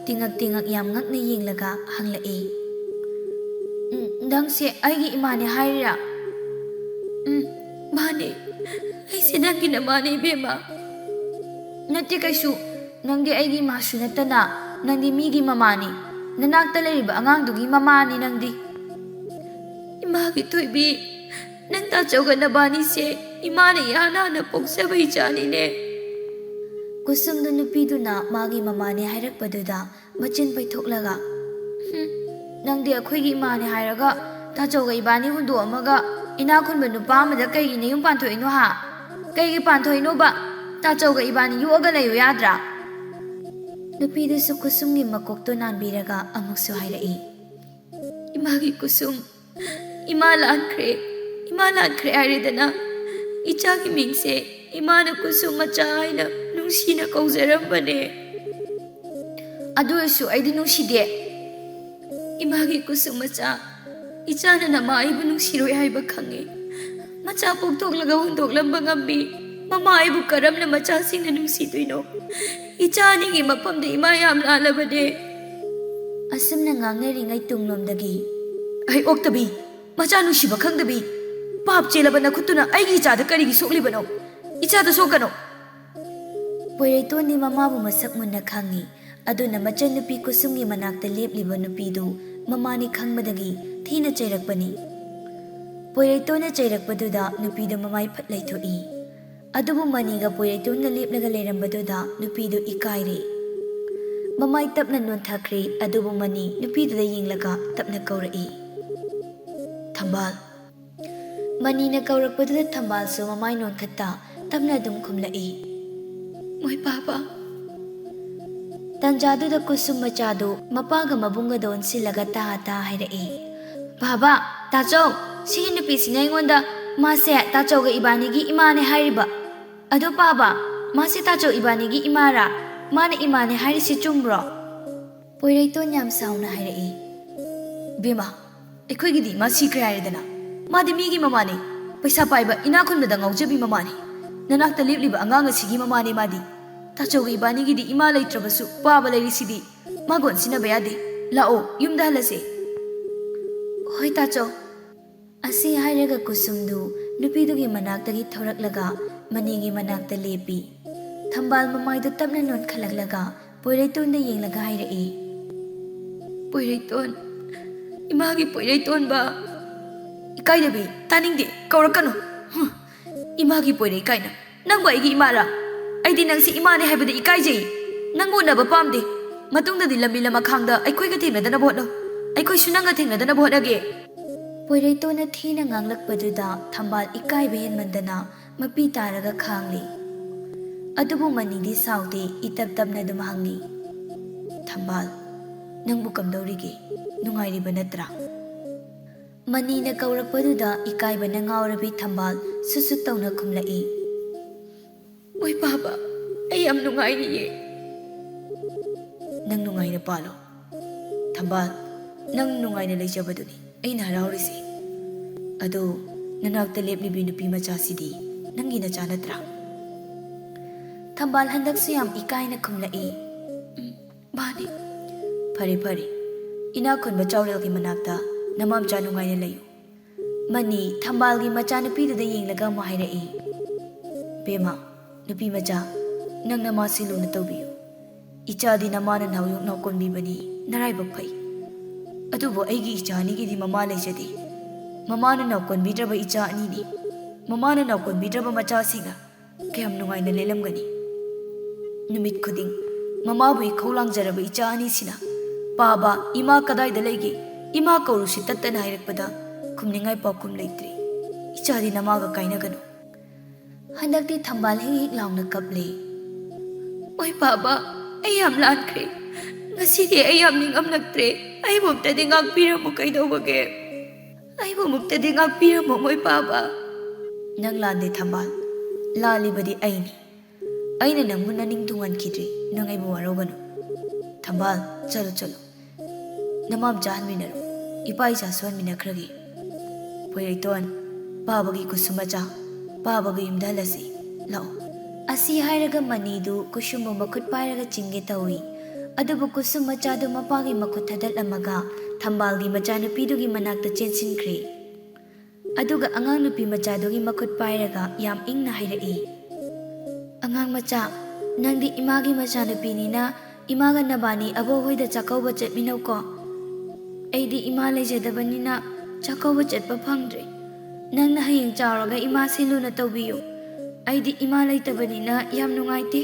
ꯇꯤꯉꯛ ꯇꯤꯉꯛ ꯌꯥꯝ ꯉꯛꯅ ꯌꯦꯡꯂꯒ ꯍꯪꯂꯛꯏ, "ꯎꯝ, ꯅꯪꯁꯦ ꯑꯩꯒꯤ ꯏꯃꯥꯅꯦ ꯍꯥꯏꯔꯤꯔꯥ? ꯎꯝ, ꯃꯥꯅꯦ꯫ ꯑꯩꯁꯦ ꯅꯪꯒꯤ ꯅꯃꯥꯅꯦ, ꯏꯕꯦꯝꯃ꯫ ꯅꯠꯇꯦ ꯀꯩꯁꯨ, ꯅꯪꯗꯤ ꯑꯩꯒꯤ ꯏꯃꯥꯁꯨ ꯅꯠꯇꯅ, ꯅꯪꯗꯤ ꯃꯤꯒꯤ ꯃꯃꯥꯅꯤ꯫ ꯅꯅꯥꯛꯇ ꯂꯩꯔꯤꯕ ꯑꯉꯥꯡꯗꯨꯒꯤ ꯃꯃꯥꯅꯤ ꯅꯪꯗꯤ꯫ ꯏꯃꯥꯒꯤ ꯊꯣꯏꯕꯤ, ꯅꯪ ꯇꯥꯆꯧꯒ ꯅꯕꯥꯅꯤꯁꯦ ꯏꯃꯥꯅ ꯏꯍꯥꯟ ꯍꯥꯟꯅ ꯄꯣꯛꯆꯕ ꯏꯆꯥꯅꯤꯅꯦ꯫ ꯀꯨꯁꯨꯝꯗꯨ ꯅꯨꯄꯤꯗꯨꯅ ꯃꯥꯒꯤ ꯃꯃꯥꯅꯦ ꯍꯥꯏꯔꯛꯄꯗꯨꯗ ꯃꯆꯤꯟ ꯄꯩꯊꯣꯛꯂꯒ, "ꯍꯨꯝ, ꯅꯪꯗꯤ ꯑꯩꯈꯣꯏꯒꯤ ꯏꯃꯥꯅꯦ ꯍꯥꯏꯔꯒ ꯇꯥꯆꯧꯒ ꯏꯕꯥꯅꯤ ꯍꯨꯟꯗꯣꯛꯑꯝꯃꯒ ꯏꯅꯥꯛ ꯈꯨꯟꯕ ꯅꯨꯄꯥ ꯑꯃꯗ ꯀꯩꯒꯤ ꯅꯌꯨꯝ ꯄꯥꯟꯊꯣꯛꯏꯅꯣ ꯍꯥ? ꯀꯩꯒꯤ ꯄꯥꯟꯊꯣꯛꯏꯅꯣꯕ? ꯇꯥꯆꯧꯒ ꯏꯕꯥꯅꯤ ꯌꯣꯛꯑꯒ ꯂꯩꯌꯨ ꯌꯥꯗ꯭ꯔꯥ?" ꯅꯨꯄꯤꯗꯨꯁꯨ ꯀꯨꯁꯨꯝꯒꯤ ꯃꯀꯣꯛꯇꯣ ꯅꯥꯟꯕꯤꯔꯒ ꯑꯃꯨꯛꯁꯨ ꯍꯥꯏꯔꯛꯏ, "ꯏꯃꯥꯒꯤ ꯀꯨꯁꯨꯝ, ꯏꯃꯥ ꯂꯥꯟꯈ꯭ꯔꯦ, ꯏꯃꯥ ꯂꯥꯟꯈ꯭ꯔꯦ ꯍꯥꯏꯔꯦꯗꯅ꯫ ꯏꯆꯥꯒꯤ ꯃꯤꯡꯁꯦ ꯏꯃꯥꯅ ꯀꯨꯁꯨꯝ ꯃꯆꯥ ꯍꯥꯏꯅ ꯅꯨꯡꯁꯤꯅ ꯀꯧꯖꯔꯝꯕꯅꯦ꯫ ꯑꯗꯨ ꯑꯣꯏꯔꯁꯨ ꯑꯩꯗꯤ ꯅꯨꯡꯁꯤꯗꯦ꯫ ꯏꯃꯥꯒꯤ ꯀꯨꯁꯨꯝ ꯃꯆꯥ, ꯏꯆꯥꯅ ꯅꯃꯥ ꯑꯩꯕꯨ ꯅꯨꯡꯁꯤꯔꯣꯏ ꯍꯥꯏꯕ ꯈꯪꯉꯦ꯫ ꯃꯆꯥ ꯄꯣꯛꯊꯣꯛꯂꯒ ꯍꯨꯟꯗꯣꯛꯂꯝꯕ ꯉꯝꯕꯤ ꯃꯃꯥ ꯑꯩꯕꯨ ꯀꯔꯝꯅ ꯃꯆꯥꯁꯤꯡꯅ ꯅꯨꯡꯁꯤꯗꯣꯏꯅꯣ? ꯏꯆꯥ ꯑꯅꯤꯒꯤ ꯃꯐꯝꯗ ꯏꯃꯥ ꯌꯥꯝ ꯂꯥꯜꯂꯕꯅꯦ꯫" ꯑꯁꯨꯝꯅ ꯉꯥꯡꯅꯔꯤꯉꯩ ꯇꯨꯡꯂꯣꯝꯗꯒꯤ, "ꯑꯩ ꯑꯣꯛꯇꯕꯤ, ꯃꯆꯥ ꯅꯨꯡꯁꯤꯕ ꯈꯪꯗꯕꯤ, ꯄꯥꯞ ꯆꯦꯜꯂꯕ ꯅꯈꯨꯠꯇꯨꯅ ꯑꯩꯒꯤ ꯏꯆꯥꯗ ꯀꯔꯤꯒꯤ ꯁꯣꯛꯂꯤꯕꯅꯣ? ꯏꯆꯥꯗ ꯁꯣꯛꯀꯅꯨ!" ꯄꯣꯏꯔꯩꯇꯣꯟꯗꯤ ꯃꯃꯥꯕꯨ ꯃꯁꯛ ꯃꯨꯟꯅ ꯈꯪꯏ꯫ ꯑꯗꯨꯅ ꯃꯆꯟꯅꯨꯄꯤ ꯀꯨꯁꯨꯝꯒꯤ ꯃꯅꯥꯛꯇ ꯂꯦꯞꯂꯤꯕ ꯅꯨꯄꯤꯗꯨ ꯃꯃꯥꯅꯤ ꯈꯪꯕꯗꯒꯤ ꯊꯤꯅ ꯆꯩꯔꯛꯄꯅꯤ꯫ ꯄꯣꯏꯔꯩꯇꯣꯟꯅ ꯆꯩꯔꯛꯄꯗꯨꯗ ꯅꯨꯄꯤꯗꯨ ꯃꯃꯥꯏ ꯐꯠ ꯂꯩꯊꯣꯛꯏ꯫ ꯑꯗꯨꯕꯨ ꯃꯅꯤꯒ ꯄꯣꯏꯔꯩꯇꯣꯟꯒ ꯂꯦꯞꯂꯒ ꯂꯩꯔꯝꯕꯗꯨꯗ ꯅꯨꯄꯤꯗꯨ ꯏꯀꯥꯏꯔꯦ꯫ ꯃꯃꯥꯏ ꯇꯞꯅ ꯅꯣꯟꯊꯈ꯭ꯔꯦ, ꯑꯗꯨꯕꯨ ꯃꯅꯤ ꯅꯨꯄꯤꯗꯨꯗ ꯌꯦꯡꯂꯒ ꯇꯞꯅ ꯀꯧꯔꯛꯏ, "ꯊꯝꯕꯥꯜ!" ꯃꯅꯤꯅ ꯀꯧꯔꯛꯄꯗꯨꯗ ꯊꯝꯕꯥꯜꯁꯨ ꯃꯃꯥꯏ ꯅꯣꯟꯈꯠꯇ ꯇꯞꯅ ꯑꯗꯨꯝ ꯈꯨꯝꯂꯛꯏ, "ꯃꯣꯏ ꯄꯥꯕ!" ꯇꯟꯖꯥꯗꯨꯗ ꯀꯨꯁꯨꯝ ꯃꯆꯥꯗꯨ ꯃꯄꯥꯒ ꯃꯕꯨꯡꯒꯗ ꯑꯣꯟꯁꯤꯜꯂꯒ ꯇꯥ ꯇꯥ ꯍꯥꯏꯔꯛꯏ, "ꯄꯥꯕ, ꯇꯥꯆꯧ, ꯁꯤꯒꯤ ꯅꯨꯄꯤꯁꯤꯅ ꯑꯩꯉꯣꯟꯗ ꯃꯥꯁꯦ ꯇꯥꯆꯧꯒ ꯏꯕꯥꯅꯤꯒꯤ ꯏꯃꯥꯅꯦ ꯍꯥꯏꯔꯤꯕ꯫ ꯑꯗꯣ ꯄꯥꯕ, ꯃꯥꯁꯦ ꯇꯥꯆꯧ ꯏꯕꯥꯅꯤꯒꯤ ꯏꯃꯥꯔꯥ? ꯃꯥꯅ ꯏꯃꯥꯅꯦ ꯍꯥꯏꯔꯤꯁꯤ ꯆꯨꯝꯕ꯭ꯔꯣ?" ꯄꯣꯏꯔꯩꯇꯣꯟ ꯌꯥꯝ ꯁꯥꯎꯅ ꯍꯥꯏꯔꯛꯏ, "ꯕꯦꯝꯃ, ꯑꯩꯈꯣꯏꯒꯤꯗꯤ ꯃꯥ ꯁꯤꯈ꯭ꯔꯦ ꯍꯥꯏꯔꯦꯗꯅ꯫ ꯃꯥꯗꯤ ꯃꯤꯒꯤ ꯃꯃꯥꯅꯤ, ꯄꯩꯁꯥ ꯄꯥꯏꯕ ꯏꯅꯥꯛ ꯈꯨꯟꯕꯗ ꯉꯥꯎꯖꯕꯤ ꯃꯃꯥꯅꯤ꯫ ꯅꯅꯥꯛꯇ ꯂꯦꯞꯂꯤꯕ ꯑꯉꯥꯡ ꯑꯁꯤꯒꯤ ꯃꯃꯥꯅꯤ ꯃꯥꯗꯤ꯫ ꯇꯥꯆꯧꯒ ꯏꯕꯥꯅꯤꯒꯤꯗꯤ ꯏꯃꯥ ꯂꯩꯇ꯭ꯔꯕꯁꯨ ꯄꯥꯕ ꯂꯩꯔꯤꯁꯤꯗꯤ꯫ ꯃꯥꯒ ꯑꯣꯟꯁꯤꯟꯅꯕ ꯌꯥꯗꯦ꯫ ꯂꯥꯛꯑꯣ, ꯌꯨꯝꯗ ꯍꯜꯂꯁꯦ꯫" "ꯍꯣꯏ, ꯇꯥꯆꯧ꯫" ꯑꯁꯤ ꯍꯥꯏꯔꯒ ꯀꯨꯁꯨꯝꯗꯨ ꯅꯨꯄꯤꯗꯨꯒꯤ ꯃꯅꯥꯛꯇꯒꯤ ꯊꯣꯔꯛꯂꯒ ꯃꯅꯤꯒꯤ ꯃꯅꯥꯛꯇ ꯂꯦꯞꯄꯤ꯫ ꯊꯝꯕꯥꯜ ꯃꯃꯥꯏꯗꯨ ꯇꯞꯅ ꯅꯣꯟꯈꯠꯂꯛꯂꯒ ꯄꯣꯏꯔꯩꯇꯣꯟꯗ ꯌꯦꯡꯂꯒ ꯍꯥꯏꯔꯛꯏ, "ꯄꯣꯏꯔꯩꯇꯣꯟ, ꯏꯃꯥꯒꯤ ꯄꯣꯏꯔꯩꯇꯣꯟꯕ꯫" "ꯏꯀꯥꯏꯗꯕꯤ, ꯇꯥꯅꯤꯡꯗꯦ, ꯀꯧꯔꯛꯀꯅꯨ꯫ ꯍꯨꯝ, ꯏꯃꯥꯒꯤ ꯄꯣꯏꯔꯩ ꯀꯥꯏꯅ꯫ ꯅꯪꯕꯨ ꯑꯩꯒꯤ ꯏꯃꯥꯔꯥ? ꯑꯩꯗꯤ ꯅꯪꯁꯤ ꯏꯃꯥꯅꯦ ꯍꯥꯏꯕꯗ ꯏꯀꯥꯏꯖꯩ꯫ ꯅꯪꯕꯨ ꯎꯅꯕ ꯄꯥꯝꯗꯦ꯫ ꯃꯇꯨꯡꯗꯗꯤ ꯂꯝꯕꯤ ꯂꯃꯈꯥꯡꯗ ꯑꯩꯈꯣꯏꯒ ꯊꯦꯡꯅꯗꯅꯕ ꯍꯣꯠꯅꯧ꯫ ꯑꯩꯈꯣꯏꯁꯨ ꯅꯪꯒ ꯊꯦꯡꯅꯗꯅꯕ ꯍꯣꯠꯅꯒꯦ꯫" ꯄꯣꯏꯔꯩꯇꯣꯟꯅ ꯊꯤꯅ ꯉꯥꯡꯂꯛꯄꯗꯨꯗ ꯊꯝꯕꯥꯜ ꯏꯀꯥꯏꯕ ꯍꯦꯟꯃꯟꯗꯅ ꯃꯄꯤ ꯇꯥꯔꯒ ꯈꯥꯡꯂꯤ꯫ ꯑꯗꯨꯕꯨ ꯃꯅꯤꯗꯤ ꯁꯥꯎꯗꯦ, ꯏꯇꯞ ꯇꯞꯅ ꯑꯗꯨꯝ ꯍꯪꯉꯤ, "ꯊꯝꯕꯥꯜ, ꯅꯪꯕꯨ ꯀꯝꯗꯧꯔꯤꯒꯦ? ꯅꯨꯡꯉꯥꯏꯔꯤꯕ ꯅꯠꯇ꯭ꯔꯥ?" ꯃꯅꯤꯅ ꯀꯧꯔꯛꯄꯗꯨꯗ ꯏꯀꯥꯏꯕꯅ ꯉꯥꯎꯔꯕꯤ ꯊꯝꯕꯥꯜ ꯁꯨꯠ ꯁꯨꯠ ꯇꯧꯅ ꯈꯨꯝꯂꯛꯏ, "ꯍꯣꯏ ꯄꯥꯕ, ꯑꯩ ꯌꯥꯝ ꯅꯨꯡꯉꯥꯏꯔꯤꯌꯦ꯫" "ꯅꯪ ꯅꯨꯡꯉꯥꯏꯅ ꯄꯥꯜꯂꯣ ꯊꯝꯕꯥꯜ, ꯅꯪ ꯅꯨꯡꯉꯥꯏꯅ ꯂꯩꯖꯕꯗꯨꯅꯤ ꯑꯩꯅ ꯍꯔꯥꯎꯔꯤꯁꯦ꯫ ꯑꯗꯣ, ꯅꯅꯥꯛꯇ ꯂꯦꯞꯂꯤꯕꯤ ꯅꯨꯄꯤ ꯃꯆꯥꯁꯤꯗꯤ ꯅꯪꯒꯤ ꯅꯆꯥ ꯅꯠꯇ꯭ꯔꯥ?" ꯊꯝꯕꯥꯜ ꯍꯟꯗꯛꯁꯨ ꯌꯥꯝ ꯏꯀꯥꯏꯅ ꯈꯨꯝꯂꯛꯏ, "ꯎꯝ, ꯃꯥꯅꯤ꯫" "ꯐꯔꯦ, ꯐꯔꯦ꯫ ꯏꯅꯥꯛ ꯈꯨꯟꯕ ꯆꯥꯎꯔꯦꯜꯒꯤ ꯃꯅꯥꯛꯇ ꯅꯃꯥꯝꯆꯥ ꯅꯨꯡꯉꯥꯏꯅ ꯂꯩꯌꯨ꯫" ꯃꯅꯤ ꯊꯝꯕꯥꯜꯒꯤ ꯃꯆꯥꯅꯨꯄꯤꯗꯨꯗ ꯌꯦꯡꯂꯒ ꯑꯃꯨꯛ ꯍꯥꯏꯔꯛꯏ, "ꯕꯦꯝꯃ, ꯅꯨꯄꯤ ꯃꯆꯥ, ꯅꯪ ꯅꯃꯥꯁꯤ ꯂꯨꯅ ꯇꯧꯕꯤꯌꯨ꯫ ꯏꯆꯥꯗꯤ ꯅꯃꯥꯅ ꯅꯥꯎꯌꯣꯛ ꯅꯥꯎꯀꯣꯟꯕꯤꯕꯅꯤ, ꯅꯔꯥꯏꯕꯛ ꯐꯩ꯫ ꯑꯗꯨꯕꯨ ꯑꯩꯒꯤ ꯏꯆꯥ ꯑꯅꯤꯒꯤꯗꯤ ꯃꯃꯥ ꯂꯩꯖꯗꯦ꯫ ꯃꯃꯥꯅ ꯅꯥꯎꯀꯣꯟꯕꯤꯗ꯭ꯔꯕ ꯏꯆꯥ ꯑꯅꯤꯅꯤ꯫ ꯃꯃꯥꯅ ꯅꯥꯎꯀꯣꯟꯕꯤꯗ꯭ꯔꯕ ꯃꯆꯥꯁꯤꯡꯅ ꯀꯌꯥꯝ ꯅꯨꯡꯉꯥꯏꯅ ꯂꯦꯜꯂꯝꯒꯅꯤ꯫ ꯅꯨꯃꯤꯠ ꯈꯨꯗꯤꯡ ꯃꯃꯥꯕꯨ ꯏꯈꯧ ꯂꯥꯡꯖꯔꯕ ꯏꯆꯥ ꯑꯅꯤꯁꯤꯅ, 'ꯄꯥꯕ, ꯏꯃꯥ ꯀꯗꯥꯏꯗ ꯂꯩꯒꯦ? ꯏꯃꯥ ꯀꯧꯔꯨꯁꯤ' ꯇꯠꯇꯅ ꯍꯥꯏꯔꯛꯄꯗ ꯈꯨꯝꯅꯤꯡꯉꯥꯏ ꯄꯥꯎꯈꯨꯝ ꯂꯩꯇ꯭ꯔꯦ꯫ ꯏꯆꯥꯗꯤ ꯅꯃꯥꯒ ꯀꯥꯏꯅꯒꯅꯨ꯫" ꯍꯟꯗꯛꯇꯤ ꯊꯝꯕꯥꯜ ꯍꯤꯛ ꯍꯤꯛ ꯂꯥꯎꯅ ꯀꯞꯂꯦ꯫ "ꯑꯣꯏ ꯄꯥꯕ, ꯑꯩ ꯌꯥꯝ ꯂꯥꯟꯈ꯭ꯔꯦ꯫ ꯉꯁꯤꯗꯤ ꯑꯩ ꯌꯥꯝ ꯅꯤꯡꯉꯝꯂꯛꯇ꯭ꯔꯦ꯫ ꯑꯩꯕꯨ ꯑꯝꯇꯗꯤ ꯉꯥꯛꯄꯤꯔꯝꯃꯨ ꯀꯩꯗꯧꯕꯒꯦ? ꯑꯩꯕꯨ ꯑꯃꯨꯛꯇꯗꯤ ꯉꯥꯛꯄꯤꯔꯝꯃꯣ, ꯃꯣꯏ ꯄꯥꯕ꯫" "ꯅꯪ ꯂꯥꯟꯗꯦ ꯊꯝꯕꯥꯜ, ꯂꯥꯜꯂꯤꯕꯗꯤ ꯑꯩꯅꯤ꯫ ꯑꯩꯅ ꯅꯪꯕꯨ ꯅꯅꯤꯡ ꯊꯨꯡꯍꯟꯈꯤꯗ꯭ꯔꯤ, ꯅꯪ ꯑꯩꯕꯨ ꯋꯥꯔꯧꯒꯅꯨ꯫ ꯊꯝꯕꯥꯜ, ꯆꯠꯂꯣ, ꯆꯠꯂꯣ꯫ ꯅꯃꯥꯝꯆꯥ ꯍꯟꯃꯤꯟꯅꯔꯣ, ꯏꯄꯥ ꯏꯆꯥꯁꯨ ꯍꯟꯃꯤꯟꯅꯈ꯭ꯔꯒꯦ꯫ ꯄꯣꯏꯔꯩꯇꯣꯟ, ꯄꯥꯕꯒꯤ ꯈꯨꯠꯁꯨ ꯃꯆꯥ ꯄꯥꯕꯒꯤ ꯌꯨꯝꯗ ꯍꯜꯂꯁꯤ, ꯂꯥꯛꯑꯣ꯫" ꯑꯁꯤ ꯍꯥꯏꯔꯒ ꯃꯅꯤꯗꯨ ꯀꯨꯁꯨꯝꯕꯨ ꯃꯈꯨꯠ ꯄꯥꯏꯔꯒ ꯆꯤꯡꯒꯦ ꯇꯧꯏ꯫ ꯑꯗꯨꯕꯨ ꯀꯨꯁꯨꯝ ꯃꯆꯥꯗꯨ ꯃꯄꯥꯒꯤ ꯃꯈꯨꯠ ꯊꯥꯗꯠꯂꯝꯃꯒ ꯊꯝꯕꯥꯜꯒꯤ ꯃꯆꯥꯅꯨꯄꯤꯗꯨꯒꯤ ꯃꯅꯥꯛꯇ ꯆꯦꯟꯁꯤꯟꯈ꯭ꯔꯦ꯫ ꯑꯗꯨꯒ ꯑꯉꯥꯡ ꯅꯨꯄꯤ ꯃꯆꯥꯗꯨꯒꯤ ꯃꯈꯨꯠ ꯄꯥꯏꯔꯒ ꯌꯥꯝ ꯏꯪꯅ ꯍꯥꯏꯔꯛꯏ, "ꯑꯉꯥꯡ ꯃꯆꯥ, ꯅꯪꯗꯤ ꯏꯃꯥꯒꯤ ꯃꯆꯥꯅꯨꯄꯤꯅꯤꯅ ꯏꯃꯥꯒ ꯅꯕꯥꯅꯤ ꯑꯕꯣꯛ ꯍꯣꯏꯗ ꯆꯥꯛꯀꯧꯕ ꯆꯠꯃꯤꯟꯅꯧꯀꯣ꯫ ꯑꯩꯗꯤ ꯏꯃꯥ ꯂꯩꯖꯗꯕꯅꯤꯅ ꯆꯥꯛꯀꯧꯕ ꯆꯠꯄ ꯐꯪꯗ꯭ꯔꯦ꯫ ꯅꯪꯅ ꯍꯌꯦꯡ ꯆꯥꯎꯔꯒ ꯏꯃꯥꯁꯦ ꯂꯨꯅ ꯇꯧꯕꯤꯌꯨ꯫ ꯑꯩꯗꯤ ꯏꯃꯥ ꯂꯩꯇꯕꯅꯤꯅ ꯌꯥꯝ ꯅꯨꯡꯉꯥꯏꯇꯦ,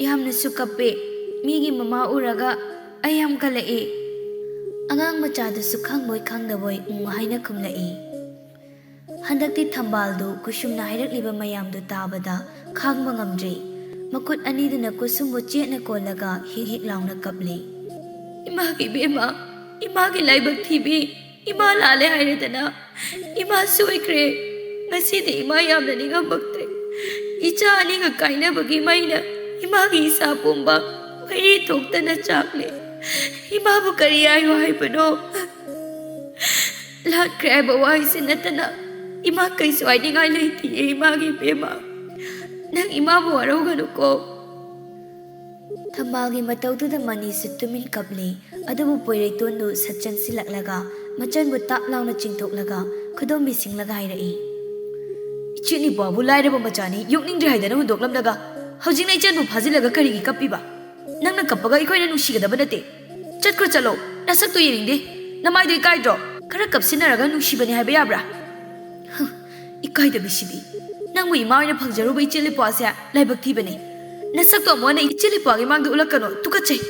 ꯌꯥꯝꯅꯁꯨ ꯀꯞꯄꯦ꯫ ꯃꯤꯒꯤ ꯃꯃꯥ ꯎꯔꯒ ꯑꯩ ꯌꯥꯝ ꯀꯜꯂꯛꯑꯦ꯫" ꯑꯉꯥꯡ ꯃꯆꯥꯗꯨꯁꯨ ꯈꯪꯕꯣꯏ ꯈꯪꯗꯕꯣꯏ ꯎꯝ ꯍꯥꯏꯅ ꯈꯨꯝꯂꯛꯏ꯫ ꯍꯟꯗꯛꯇꯤ ꯊꯝꯕꯥꯜꯗꯨ ꯀꯨꯁꯨꯝꯅ ꯍꯥꯏꯔꯛꯂꯤꯕ ꯃꯌꯥꯝꯗꯨ ꯇꯥꯕꯗ ꯈꯥꯡꯕ ꯉꯝꯗ꯭ꯔꯦ꯫ ꯃꯈꯨꯠ ꯑꯅꯤꯗꯨꯅ ꯀꯨꯁꯨꯝꯕꯨ ꯆꯦꯠꯅ ꯀꯣꯜꯂꯒ ꯍꯤꯛ ꯍꯤꯛ ꯂꯥꯎꯅ ꯀꯞꯂꯤ꯫ "ꯏꯃꯥꯒꯤ ꯏꯕꯦꯝꯃ, ꯏꯃꯥꯒꯤ ꯂꯥꯏꯕꯛ ꯊꯤꯕꯤ, ꯏꯃꯥ ꯂꯥꯜꯂꯦ ꯍꯥꯏꯔꯦꯗꯅ꯫ ꯏꯃꯥ ꯁꯣꯏꯈ꯭ꯔꯦ꯫ ꯉꯁꯤꯗꯤ ꯏꯃꯥ ꯌꯥꯝꯅ ꯅꯤꯡꯉꯝꯃꯛꯇ꯭ꯔꯦ꯫ ꯏꯆꯥ ꯑꯅꯤꯒ ꯀꯥꯏꯅꯕꯒꯤ ꯃꯩꯅ ꯏꯃꯥꯒꯤ ꯏꯁꯥ ꯄꯨꯝꯕ ꯃꯩꯔꯤ ꯊꯣꯛꯇꯅ ꯆꯥꯛꯂꯦ꯫ ꯏꯃꯥꯕꯨ ꯀꯔꯤ ꯍꯥꯏꯌꯨ ꯍꯥꯏꯕꯅꯣ? ꯂꯥꯛꯈ꯭ꯔꯦ ꯍꯥꯏꯕ ꯋꯥꯍꯩꯁꯤ ꯅꯠꯇꯅ ꯏꯃꯥ ꯀꯩꯁꯨ ꯍꯥꯏꯅꯤꯡꯉꯥꯏ ꯂꯩꯇꯤꯌꯦ ꯏꯃꯥꯒꯤ ꯏꯕꯦꯝꯃ꯫ ꯅꯪ ꯏꯃꯥꯕꯨ ꯋꯥꯔꯧꯒꯅꯨꯀꯣ꯫" ꯊꯝꯕꯥꯜꯒꯤ ꯃꯇꯧꯗꯨꯗ ꯃꯅꯤꯁꯨ ꯇꯨꯃꯤꯟ ꯀꯞꯂꯤ꯫ ꯑꯗꯨꯕꯨ ꯄꯣꯏꯔꯩꯇꯣꯟꯗꯨ ꯁꯠ ꯆꯪꯁꯤꯜꯂꯛꯂꯒ ꯃꯆꯟꯕꯨ ꯇꯥꯞ ꯂꯥꯎꯅ ꯆꯤꯡꯊꯣꯛꯂꯒ ꯈꯨꯗꯣꯝꯕꯤ ꯁꯤꯡꯂꯒ ꯍꯥꯏꯔꯛꯏ, "ꯏꯆꯦ ꯅꯤꯄꯥꯕꯨ ꯂꯥꯏꯔꯕ ꯃꯆꯥꯅꯤ, ꯌꯣꯛꯅꯤꯡꯗ꯭ꯔꯦ ꯍꯥꯏꯗꯅ ꯍꯨꯟꯗꯣꯛꯂꯝꯂꯒ ꯍꯧꯖꯤꯛꯅ ꯏꯆꯟꯕꯨ ꯐꯥꯖꯤꯜꯂꯒ ꯀꯔꯤꯒꯤ ꯀꯞꯄꯤꯕ? ꯅꯪꯅ ꯀꯞꯄꯒ ꯑꯩꯈꯣꯏꯅ ꯅꯨꯡꯁꯤꯒꯗꯕ ꯅꯠꯇꯦ꯫ ꯆꯠꯈ꯭ꯔꯣ ꯆꯠꯂꯣ, ꯅꯁꯛꯇꯨ ꯌꯦꯡꯅꯤꯡꯗꯦ꯫ ꯅꯃꯥꯏꯗꯨ ꯏꯀꯥꯏꯗ꯭ꯔꯣ? ꯈꯔ ꯀꯞꯁꯤꯟꯅꯔꯒ ꯅꯨꯡꯁꯤꯕꯅꯤ ꯍꯥꯏꯕ ꯌꯥꯕ꯭ꯔꯥ? ꯍ, ꯏꯀꯥꯏꯗꯕꯤꯁꯤꯗꯤ꯫ ꯅꯪꯕꯨ ꯏꯃꯥ ꯑꯣꯏꯅ ꯐꯪꯖꯔꯨꯕ ꯏꯆꯦ ꯂꯤꯄ꯭ꯋꯥꯁꯦ ꯂꯥꯏꯕꯛ ꯊꯤꯕꯅꯤ꯫ ꯅꯁꯛꯇꯣ ꯑꯃꯨꯛ ꯍꯟꯅ ꯏꯆꯦ ꯂꯤꯄ꯭ꯋꯥꯒꯤ ꯃꯥꯡꯗ ꯎꯠꯂꯛꯀꯅꯨ, ꯇꯨꯀꯠꯆꯩ꯫"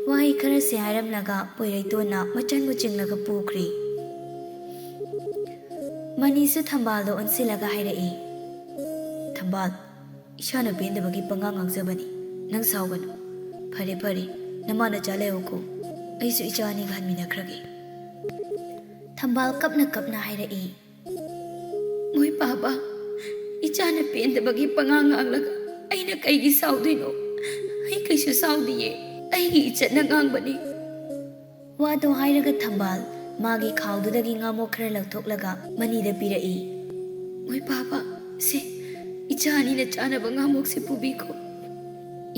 ꯋꯥꯍꯩ ꯈꯔꯁꯤ ꯍꯥꯏꯔꯝꯂꯒ ꯄꯣꯏꯔꯩꯇꯣꯟꯅ ꯃꯆꯟꯕꯨ ꯆꯤꯡꯂꯒ ꯄꯨꯈ꯭ꯔꯦ꯫ ꯃꯅꯤꯁꯨ ꯊꯝꯕꯥꯜꯗ ꯑꯣꯟꯁꯤꯜꯂꯒ ꯍꯥꯏꯔꯛꯏ, "ꯊꯝꯕꯥꯜ, ꯏꯁꯥꯅ ꯄꯦꯟꯗꯕꯒꯤ ꯄꯉꯥꯡ ꯉꯥꯡꯖꯕꯅꯤ꯫ ꯅꯪ ꯁꯥꯎꯒꯅꯨ꯫ ꯐꯔꯦ, ꯐꯔꯦ, ꯅꯃꯥ ꯅꯆꯥ ꯂꯩꯍꯧꯀꯣ꯫ ꯑꯩꯁꯨ ꯏꯆꯥ ꯑꯅꯤꯒ ꯍꯟꯃꯤꯟꯅꯈ꯭ꯔꯒꯦ꯫" ꯊꯝꯕꯥꯜ ꯀꯞꯅ ꯀꯞꯅ ꯍꯥꯏꯔꯛꯏ, "ꯃꯣꯏ ꯄꯥꯕ, ꯏꯆꯥꯅ ꯄꯦꯟꯗꯕꯒꯤ ꯄꯉꯥꯡ ꯉꯥꯡꯂꯒ ꯑꯩꯅ ꯀꯩꯒꯤ ꯁꯥꯎꯗꯣꯏꯅꯣ? ꯑꯩ ꯀꯩꯁꯨ ꯁꯥꯎꯗꯤꯌꯦ꯫ ꯑꯩꯒꯤ ꯏꯆꯠꯅ ꯉꯥꯡꯕꯅꯤ꯫" ꯋꯥꯗꯣ ꯍꯥꯏꯔꯒ ꯊꯝꯕꯥꯜ ꯃꯥꯒꯤ ꯈꯥꯎꯗꯨꯗꯒꯤ ꯉꯥꯃꯣꯛ ꯈꯔ ꯂꯧꯊꯣꯛꯂꯒ ꯃꯅꯤꯗ ꯄꯤꯔꯛꯏ꯫ "ꯃꯣꯏ ꯄꯥꯕ, ꯁꯦ, ꯏꯆꯥ ꯑꯅꯤꯅ ꯆꯥꯅꯕ ꯉꯥꯃꯣꯛꯁꯦ ꯄꯨꯕꯤꯈꯣ꯫"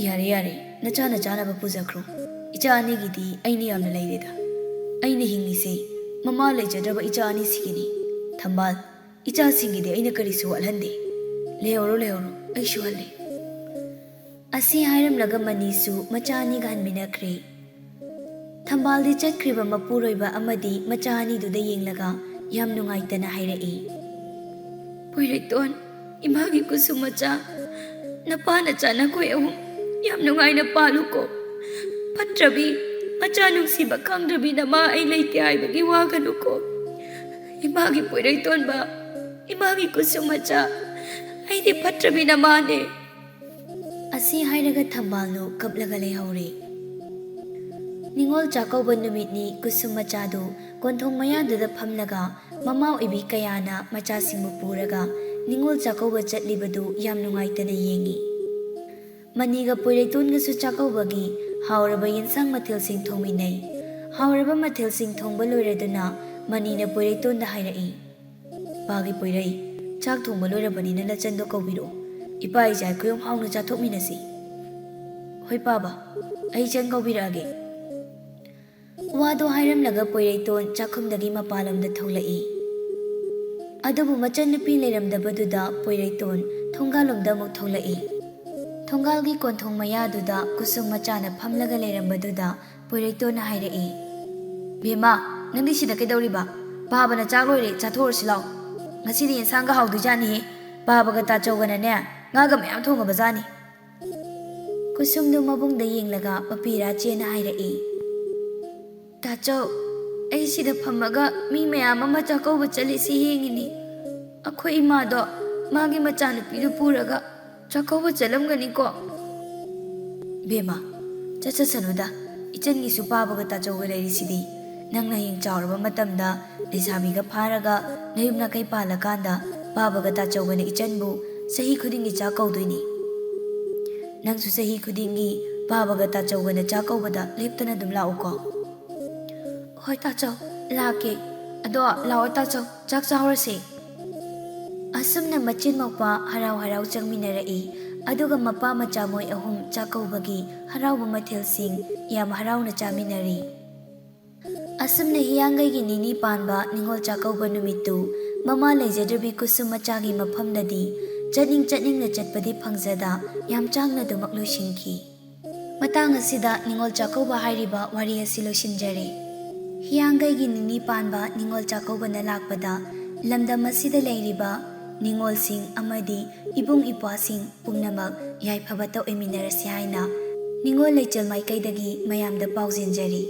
"ꯌꯥꯔꯦ, ꯌꯥꯔꯦ, ꯅꯆꯥꯅ ꯆꯥꯅꯕ ꯄꯨꯖꯈ꯭ꯔꯣ꯫ ꯏꯆꯥ ꯑꯅꯤꯒꯤꯗꯤ ꯑꯩꯅ ꯌꯥꯝꯅ ꯂꯩꯔꯦꯗ꯫" ꯑꯩꯅ ꯍꯤꯡꯉꯤꯁꯦ ꯃꯃꯥ ꯂꯩꯖꯗ꯭ꯔꯕ ꯏꯆꯥ ꯑꯅꯤꯁꯤꯒꯤꯅꯤ꯫ ꯊꯝꯕꯥꯜ, ꯏꯆꯥꯁꯤꯡꯒꯤꯗꯤ ꯑꯩꯅ ꯀꯔꯤꯁꯨ ꯋꯥꯠꯍꯟꯗꯦ꯫ ꯂꯩꯍꯧꯔꯣ, ꯂꯩꯍꯧꯔꯣ, ꯑꯩ ꯁꯨꯍꯜꯂꯦ꯫ ꯑꯁꯤ ꯍꯥꯏꯔꯝꯂꯒ ꯃꯅꯤꯁꯨ ꯃꯆꯥ ꯑꯅꯤꯒ ꯍꯟꯃꯤꯟꯅꯈ꯭ꯔꯦ꯫ ꯊꯝꯕꯥꯜꯗꯤ ꯆꯠꯈ꯭ꯔꯤꯕ ꯃꯄꯨꯔꯣꯏꯕ ꯑꯃꯗꯤ ꯃꯆꯥ ꯑꯅꯤꯗꯨꯗ ꯌꯦꯡꯂꯒ ꯌꯥꯝ ꯅꯨꯡꯉꯥꯏꯇꯅ ꯍꯥꯏꯔꯛꯏ, "ꯄꯣꯏꯔꯩꯇꯣꯟ, ꯏꯃꯥꯒꯤ ꯀꯨꯁꯨꯝ ꯃꯆꯥ, ꯅꯄꯥ ꯅꯆꯥ ꯅꯈꯣꯏ ꯑꯍꯨꯝ ꯌꯥꯝ ꯅꯨꯡꯉꯥꯏꯅ ꯄꯥꯜꯂꯨꯀꯣ꯫ ꯐꯠꯇ꯭ꯔꯕꯤ, ꯃꯆꯥ ꯅꯨꯡꯁꯤꯕ ꯈꯪꯗ꯭ꯔꯕꯤ ꯅꯃꯥ ꯑꯩ ꯂꯩꯇꯦ ꯍꯥꯏꯕꯒꯤ ꯋꯥꯒꯅꯨꯀꯣ꯫ ꯏꯃꯥꯒꯤ ꯄꯣꯏꯔꯩꯇꯣꯟꯕ, ꯏꯃꯥꯒꯤ ꯀꯨꯁꯨꯝ ꯃꯆꯥ, ꯑꯩꯗꯤ ꯐꯠꯇ꯭ꯔꯕꯤ ꯅꯃꯥꯅꯦ"꯫ ꯑꯁꯤ ꯍꯥꯏꯔꯒ ꯊꯝꯕꯥꯜꯗꯨ ꯀꯞꯂꯒ ꯂꯩꯍꯧꯔꯦ꯫ ꯅꯤꯉꯣꯜ ꯆꯥꯛꯀꯧꯕ ꯅꯨꯃꯤꯠꯅꯤ꯫ ꯀꯨꯁꯨꯝ ꯃꯆꯥꯗꯨ ꯀꯣꯟꯊꯣꯡ ꯃꯌꯥꯗꯨꯗ ꯐꯝꯂꯒ ꯃꯃꯥ ꯑꯣꯏꯕꯤ ꯀꯌꯥꯅ ꯃꯆꯥꯁꯤꯡꯕꯨ ꯄꯨꯔꯒ ꯅꯤꯉꯣꯜ ꯆꯥꯛꯀꯧꯕ ꯆꯠꯂꯤꯕꯗꯨ ꯌꯥꯝ ꯅꯨꯡꯉꯥꯏꯇꯅ ꯌꯦꯡꯏ꯫ ꯃꯅꯤꯒ ꯄꯣꯏꯔꯩꯇꯣꯟꯒꯁꯨ ꯆꯥꯛꯀꯧꯕꯒꯤ ꯍꯥꯎꯔꯕ ꯌꯦꯟꯁꯥꯡ ꯃꯊꯦꯜꯁꯤꯡ ꯊꯣꯡꯃꯤꯟꯅꯩ꯫ ꯍꯥꯎꯔꯕ ꯃꯊꯦꯜꯁꯤꯡ ꯊꯣꯡꯕ ꯂꯣꯏꯔꯗꯨꯅ ꯃꯅꯤꯅ ꯄꯣꯏꯔꯩꯇꯣꯟꯗ ꯍꯥꯏꯔꯛꯏ, "ꯄꯥꯒꯤ ꯄꯣꯏꯔꯩ, ꯆꯥꯛ ꯊꯣꯡꯕ ꯂꯣꯏꯔꯕꯅꯤꯅ ꯅꯆꯟꯗꯣ ꯀꯧꯕꯤꯔꯛꯑꯣ꯫ ꯏꯄꯥ ꯏꯆꯥ ꯑꯩꯈꯣꯏ ꯑꯍꯨꯝ ꯍꯥꯎꯅ ꯆꯥꯊꯣꯛꯃꯤꯟꯅꯁꯤ"꯫ "ꯍꯣꯏ ꯄꯥꯕ, ꯑꯩ ꯏꯆꯟ ꯀꯧꯕꯤꯔꯛꯑꯒꯦ"꯫ ꯋꯥꯗꯣ ꯍꯥꯏꯔꯝꯂꯒ ꯄꯣꯏꯔꯩꯇꯣꯟ ꯆꯥꯛꯈꯨꯝꯗꯒꯤ ꯃꯄꯥꯟꯂꯣꯝꯗ ꯊꯣꯛꯂꯛꯏ꯫ ꯑꯗꯨꯕꯨ ꯃꯆꯟꯅꯨꯄꯤ ꯂꯩꯔꯝꯗꯕꯗꯨꯗ ꯄꯣꯏꯔꯩꯇꯣꯟ ꯊꯣꯡꯒꯥꯜꯂꯣꯝꯗ ꯑꯃꯨꯛ ꯊꯣꯛꯂꯛꯏ꯫ ꯊꯣꯡꯒꯥꯜꯒꯤ ꯀꯣꯟꯊꯣꯡ ꯃꯌꯥꯗꯨꯗ ꯀꯨꯁꯨꯝ ꯃꯆꯥꯅ ꯐꯝꯂꯒ ꯂꯩꯔꯝꯕꯗꯨꯗ ꯄꯣꯏꯔꯩꯇꯣꯟꯅ ꯍꯥꯏꯔꯛꯏ, "ꯕꯦꯝꯃ, ꯅꯪꯗꯤ ꯁꯤꯗ ꯀꯩꯗꯧꯔꯤꯕ? ꯄꯥꯕꯅ ꯆꯥꯛ ꯂꯣꯏꯔꯦ, ꯆꯥꯊꯣꯛꯑꯁꯤ ꯂꯥꯎ꯫ ꯉꯁꯤꯗꯤ ꯌꯦꯟꯁꯥꯡꯒ ꯍꯥꯎꯗꯣꯏꯖꯥꯠꯅꯤꯍꯦ꯫ ꯄꯥꯕꯒ ꯇꯥꯆꯧꯒꯅꯅꯦ, ꯉꯥꯒ ꯃꯌꯥꯝ ꯊꯣꯡꯉꯕꯖꯥꯠꯅꯤ"꯫ ꯀꯨꯁꯨꯝꯗꯨ ꯃꯕꯨꯡꯗ ꯌꯦꯡꯂꯒ ꯃꯄꯤꯔꯥ ꯆꯦꯅ ꯍꯥꯏꯔꯛꯏ, "ꯇꯥꯆꯧ, ꯑꯩ ꯁꯤꯗ ꯐꯝꯃꯒ ꯃꯤ ꯃꯌꯥꯝ ꯑꯃ ꯆꯥꯛꯀꯧꯕ ꯆꯠꯂꯤꯁꯤ ꯌꯦꯡꯉꯤꯅꯤ꯫ ꯑꯩꯈꯣꯏ ꯏꯃꯥꯗꯣ ꯃꯥꯒꯤ ꯃꯆꯥꯅꯨꯄꯤꯗꯨ ꯄꯨꯔꯒ ꯆꯥꯛꯀꯧꯕ ꯆꯠꯂꯝꯒꯅꯤꯀꯣ"꯫ "ꯕꯦꯝꯃ, ꯆꯠꯆꯁꯅꯨꯗ, ꯏꯆꯟꯒꯤꯁꯨ ꯄꯥꯕꯒ ꯇꯥꯆꯧꯒ ꯂꯩꯔꯤꯁꯤꯗꯤ꯫ ꯅꯪꯅ ꯍꯌꯦꯡ ꯆꯥꯎꯔꯕ ꯃꯇꯝꯗ ꯂꯩꯁꯥꯕꯤꯒ ꯐꯥꯔꯒ ꯅꯌꯨꯝ ꯅꯀꯩ ꯄꯥꯜꯂꯀꯥꯟꯗ ꯄꯥꯕꯒ ꯇꯥꯆꯧꯒꯅ ꯏꯆꯟꯕꯨ ꯆꯍꯤ ꯈꯨꯗꯤꯡꯒꯤ ꯆꯥꯛ ꯀꯧꯗꯣꯏꯅꯤ꯫ ꯅꯪꯁꯨ ꯆꯍꯤ ꯈꯨꯗꯤꯡꯒꯤ ꯄꯥꯕꯒ ꯇꯥꯆꯧꯒꯅ ꯆꯥꯛ ꯀꯧꯕꯗ ꯂꯦꯞꯇꯅ ꯑꯗꯨꯝ ꯂꯥꯛꯎꯀꯣ"꯫ "ꯍꯣꯏ ꯇꯥꯆꯧ, ꯂꯥꯛꯀꯦ꯫ ꯑꯗꯣ ꯂꯥꯛꯑꯣ ꯇꯥꯆꯧ, ꯆꯥꯛ ꯆꯥꯍꯧꯔꯁꯦ"꯫ ꯑꯁꯨꯝꯅ ꯃꯆꯤꯟ ꯃꯧꯄꯥ ꯍꯔꯥꯎ ꯍꯔꯥꯎ ꯆꯪꯃꯤꯟꯅꯔꯛꯏ꯫ ꯑꯗꯨꯒ ꯃꯄꯥ ꯃꯆꯥ ꯃꯣꯏ ꯑꯍꯨꯝ ꯆꯥꯛꯀꯧꯕꯒꯤ ꯍꯔꯥꯎꯕ ꯃꯊꯦꯜꯁꯤꯡ ꯌꯥꯝ ꯍꯔꯥꯎꯅ ꯆꯥꯃꯤꯟꯅꯔꯤ꯫ ꯑꯁꯨꯝꯅ ꯍꯤꯌꯥꯡꯒꯩꯒꯤ ꯅꯤꯅꯤ ꯄꯥꯟꯕ ꯅꯤꯉꯣꯜ ꯆꯥꯛꯀꯧꯕ ꯅꯨꯃꯤꯠꯇꯨ ꯃꯃꯥ ꯂꯩꯖꯗ꯭ꯔꯕꯤ ꯀꯨꯁꯨꯝ ꯃꯆꯥꯒꯤ ꯃꯐꯝꯗꯗꯤ ꯆꯠꯅꯤꯡ ꯆꯠꯅꯤꯡꯅ ꯆꯠꯄꯗꯤ ꯐꯪꯖꯗ ꯌꯥꯝ ꯆꯥꯡꯅꯗꯨꯃꯛ ꯂꯣꯏꯁꯤꯟꯈꯤ꯫ ꯃꯇꯥꯡ ꯑꯁꯤꯗ ꯅꯤꯉꯣꯜ ꯆꯥꯛꯀꯧꯕ ꯍꯥꯏꯔꯤꯕ ꯋꯥꯔꯤ ꯑꯁꯤ ꯂꯣꯏꯁꯤꯟꯖꯔꯦ꯫ ꯍꯤꯌꯥꯡꯒꯩꯒꯤ ꯅꯤꯅꯤ ꯄꯥꯟꯕ ꯅꯤꯉꯣꯜ ꯆꯥꯛꯀꯧꯕꯅ ꯂꯥꯛꯄꯗ ꯂꯝꯗꯝ ꯑꯁꯤꯗ ꯂꯩꯔꯤꯕ ꯅꯤꯉꯣꯜꯁꯤꯡ ꯑꯃꯗꯤ ꯏꯕꯨꯡ ꯏꯄ꯭ꯋꯥꯁꯤꯡ ꯄꯨꯝꯅꯃꯛ ꯌꯥꯏꯐꯕꯇ ꯑꯣꯏꯃꯤꯟꯅꯔꯁꯤ ꯍꯥꯏꯅ ꯅꯤꯉꯣꯜ ꯂꯩꯆꯜ ꯃꯥꯏꯀꯩꯗꯒꯤ ꯃꯌꯥꯝꯗ ꯄꯥꯎꯖꯦꯟꯖꯔꯤ꯫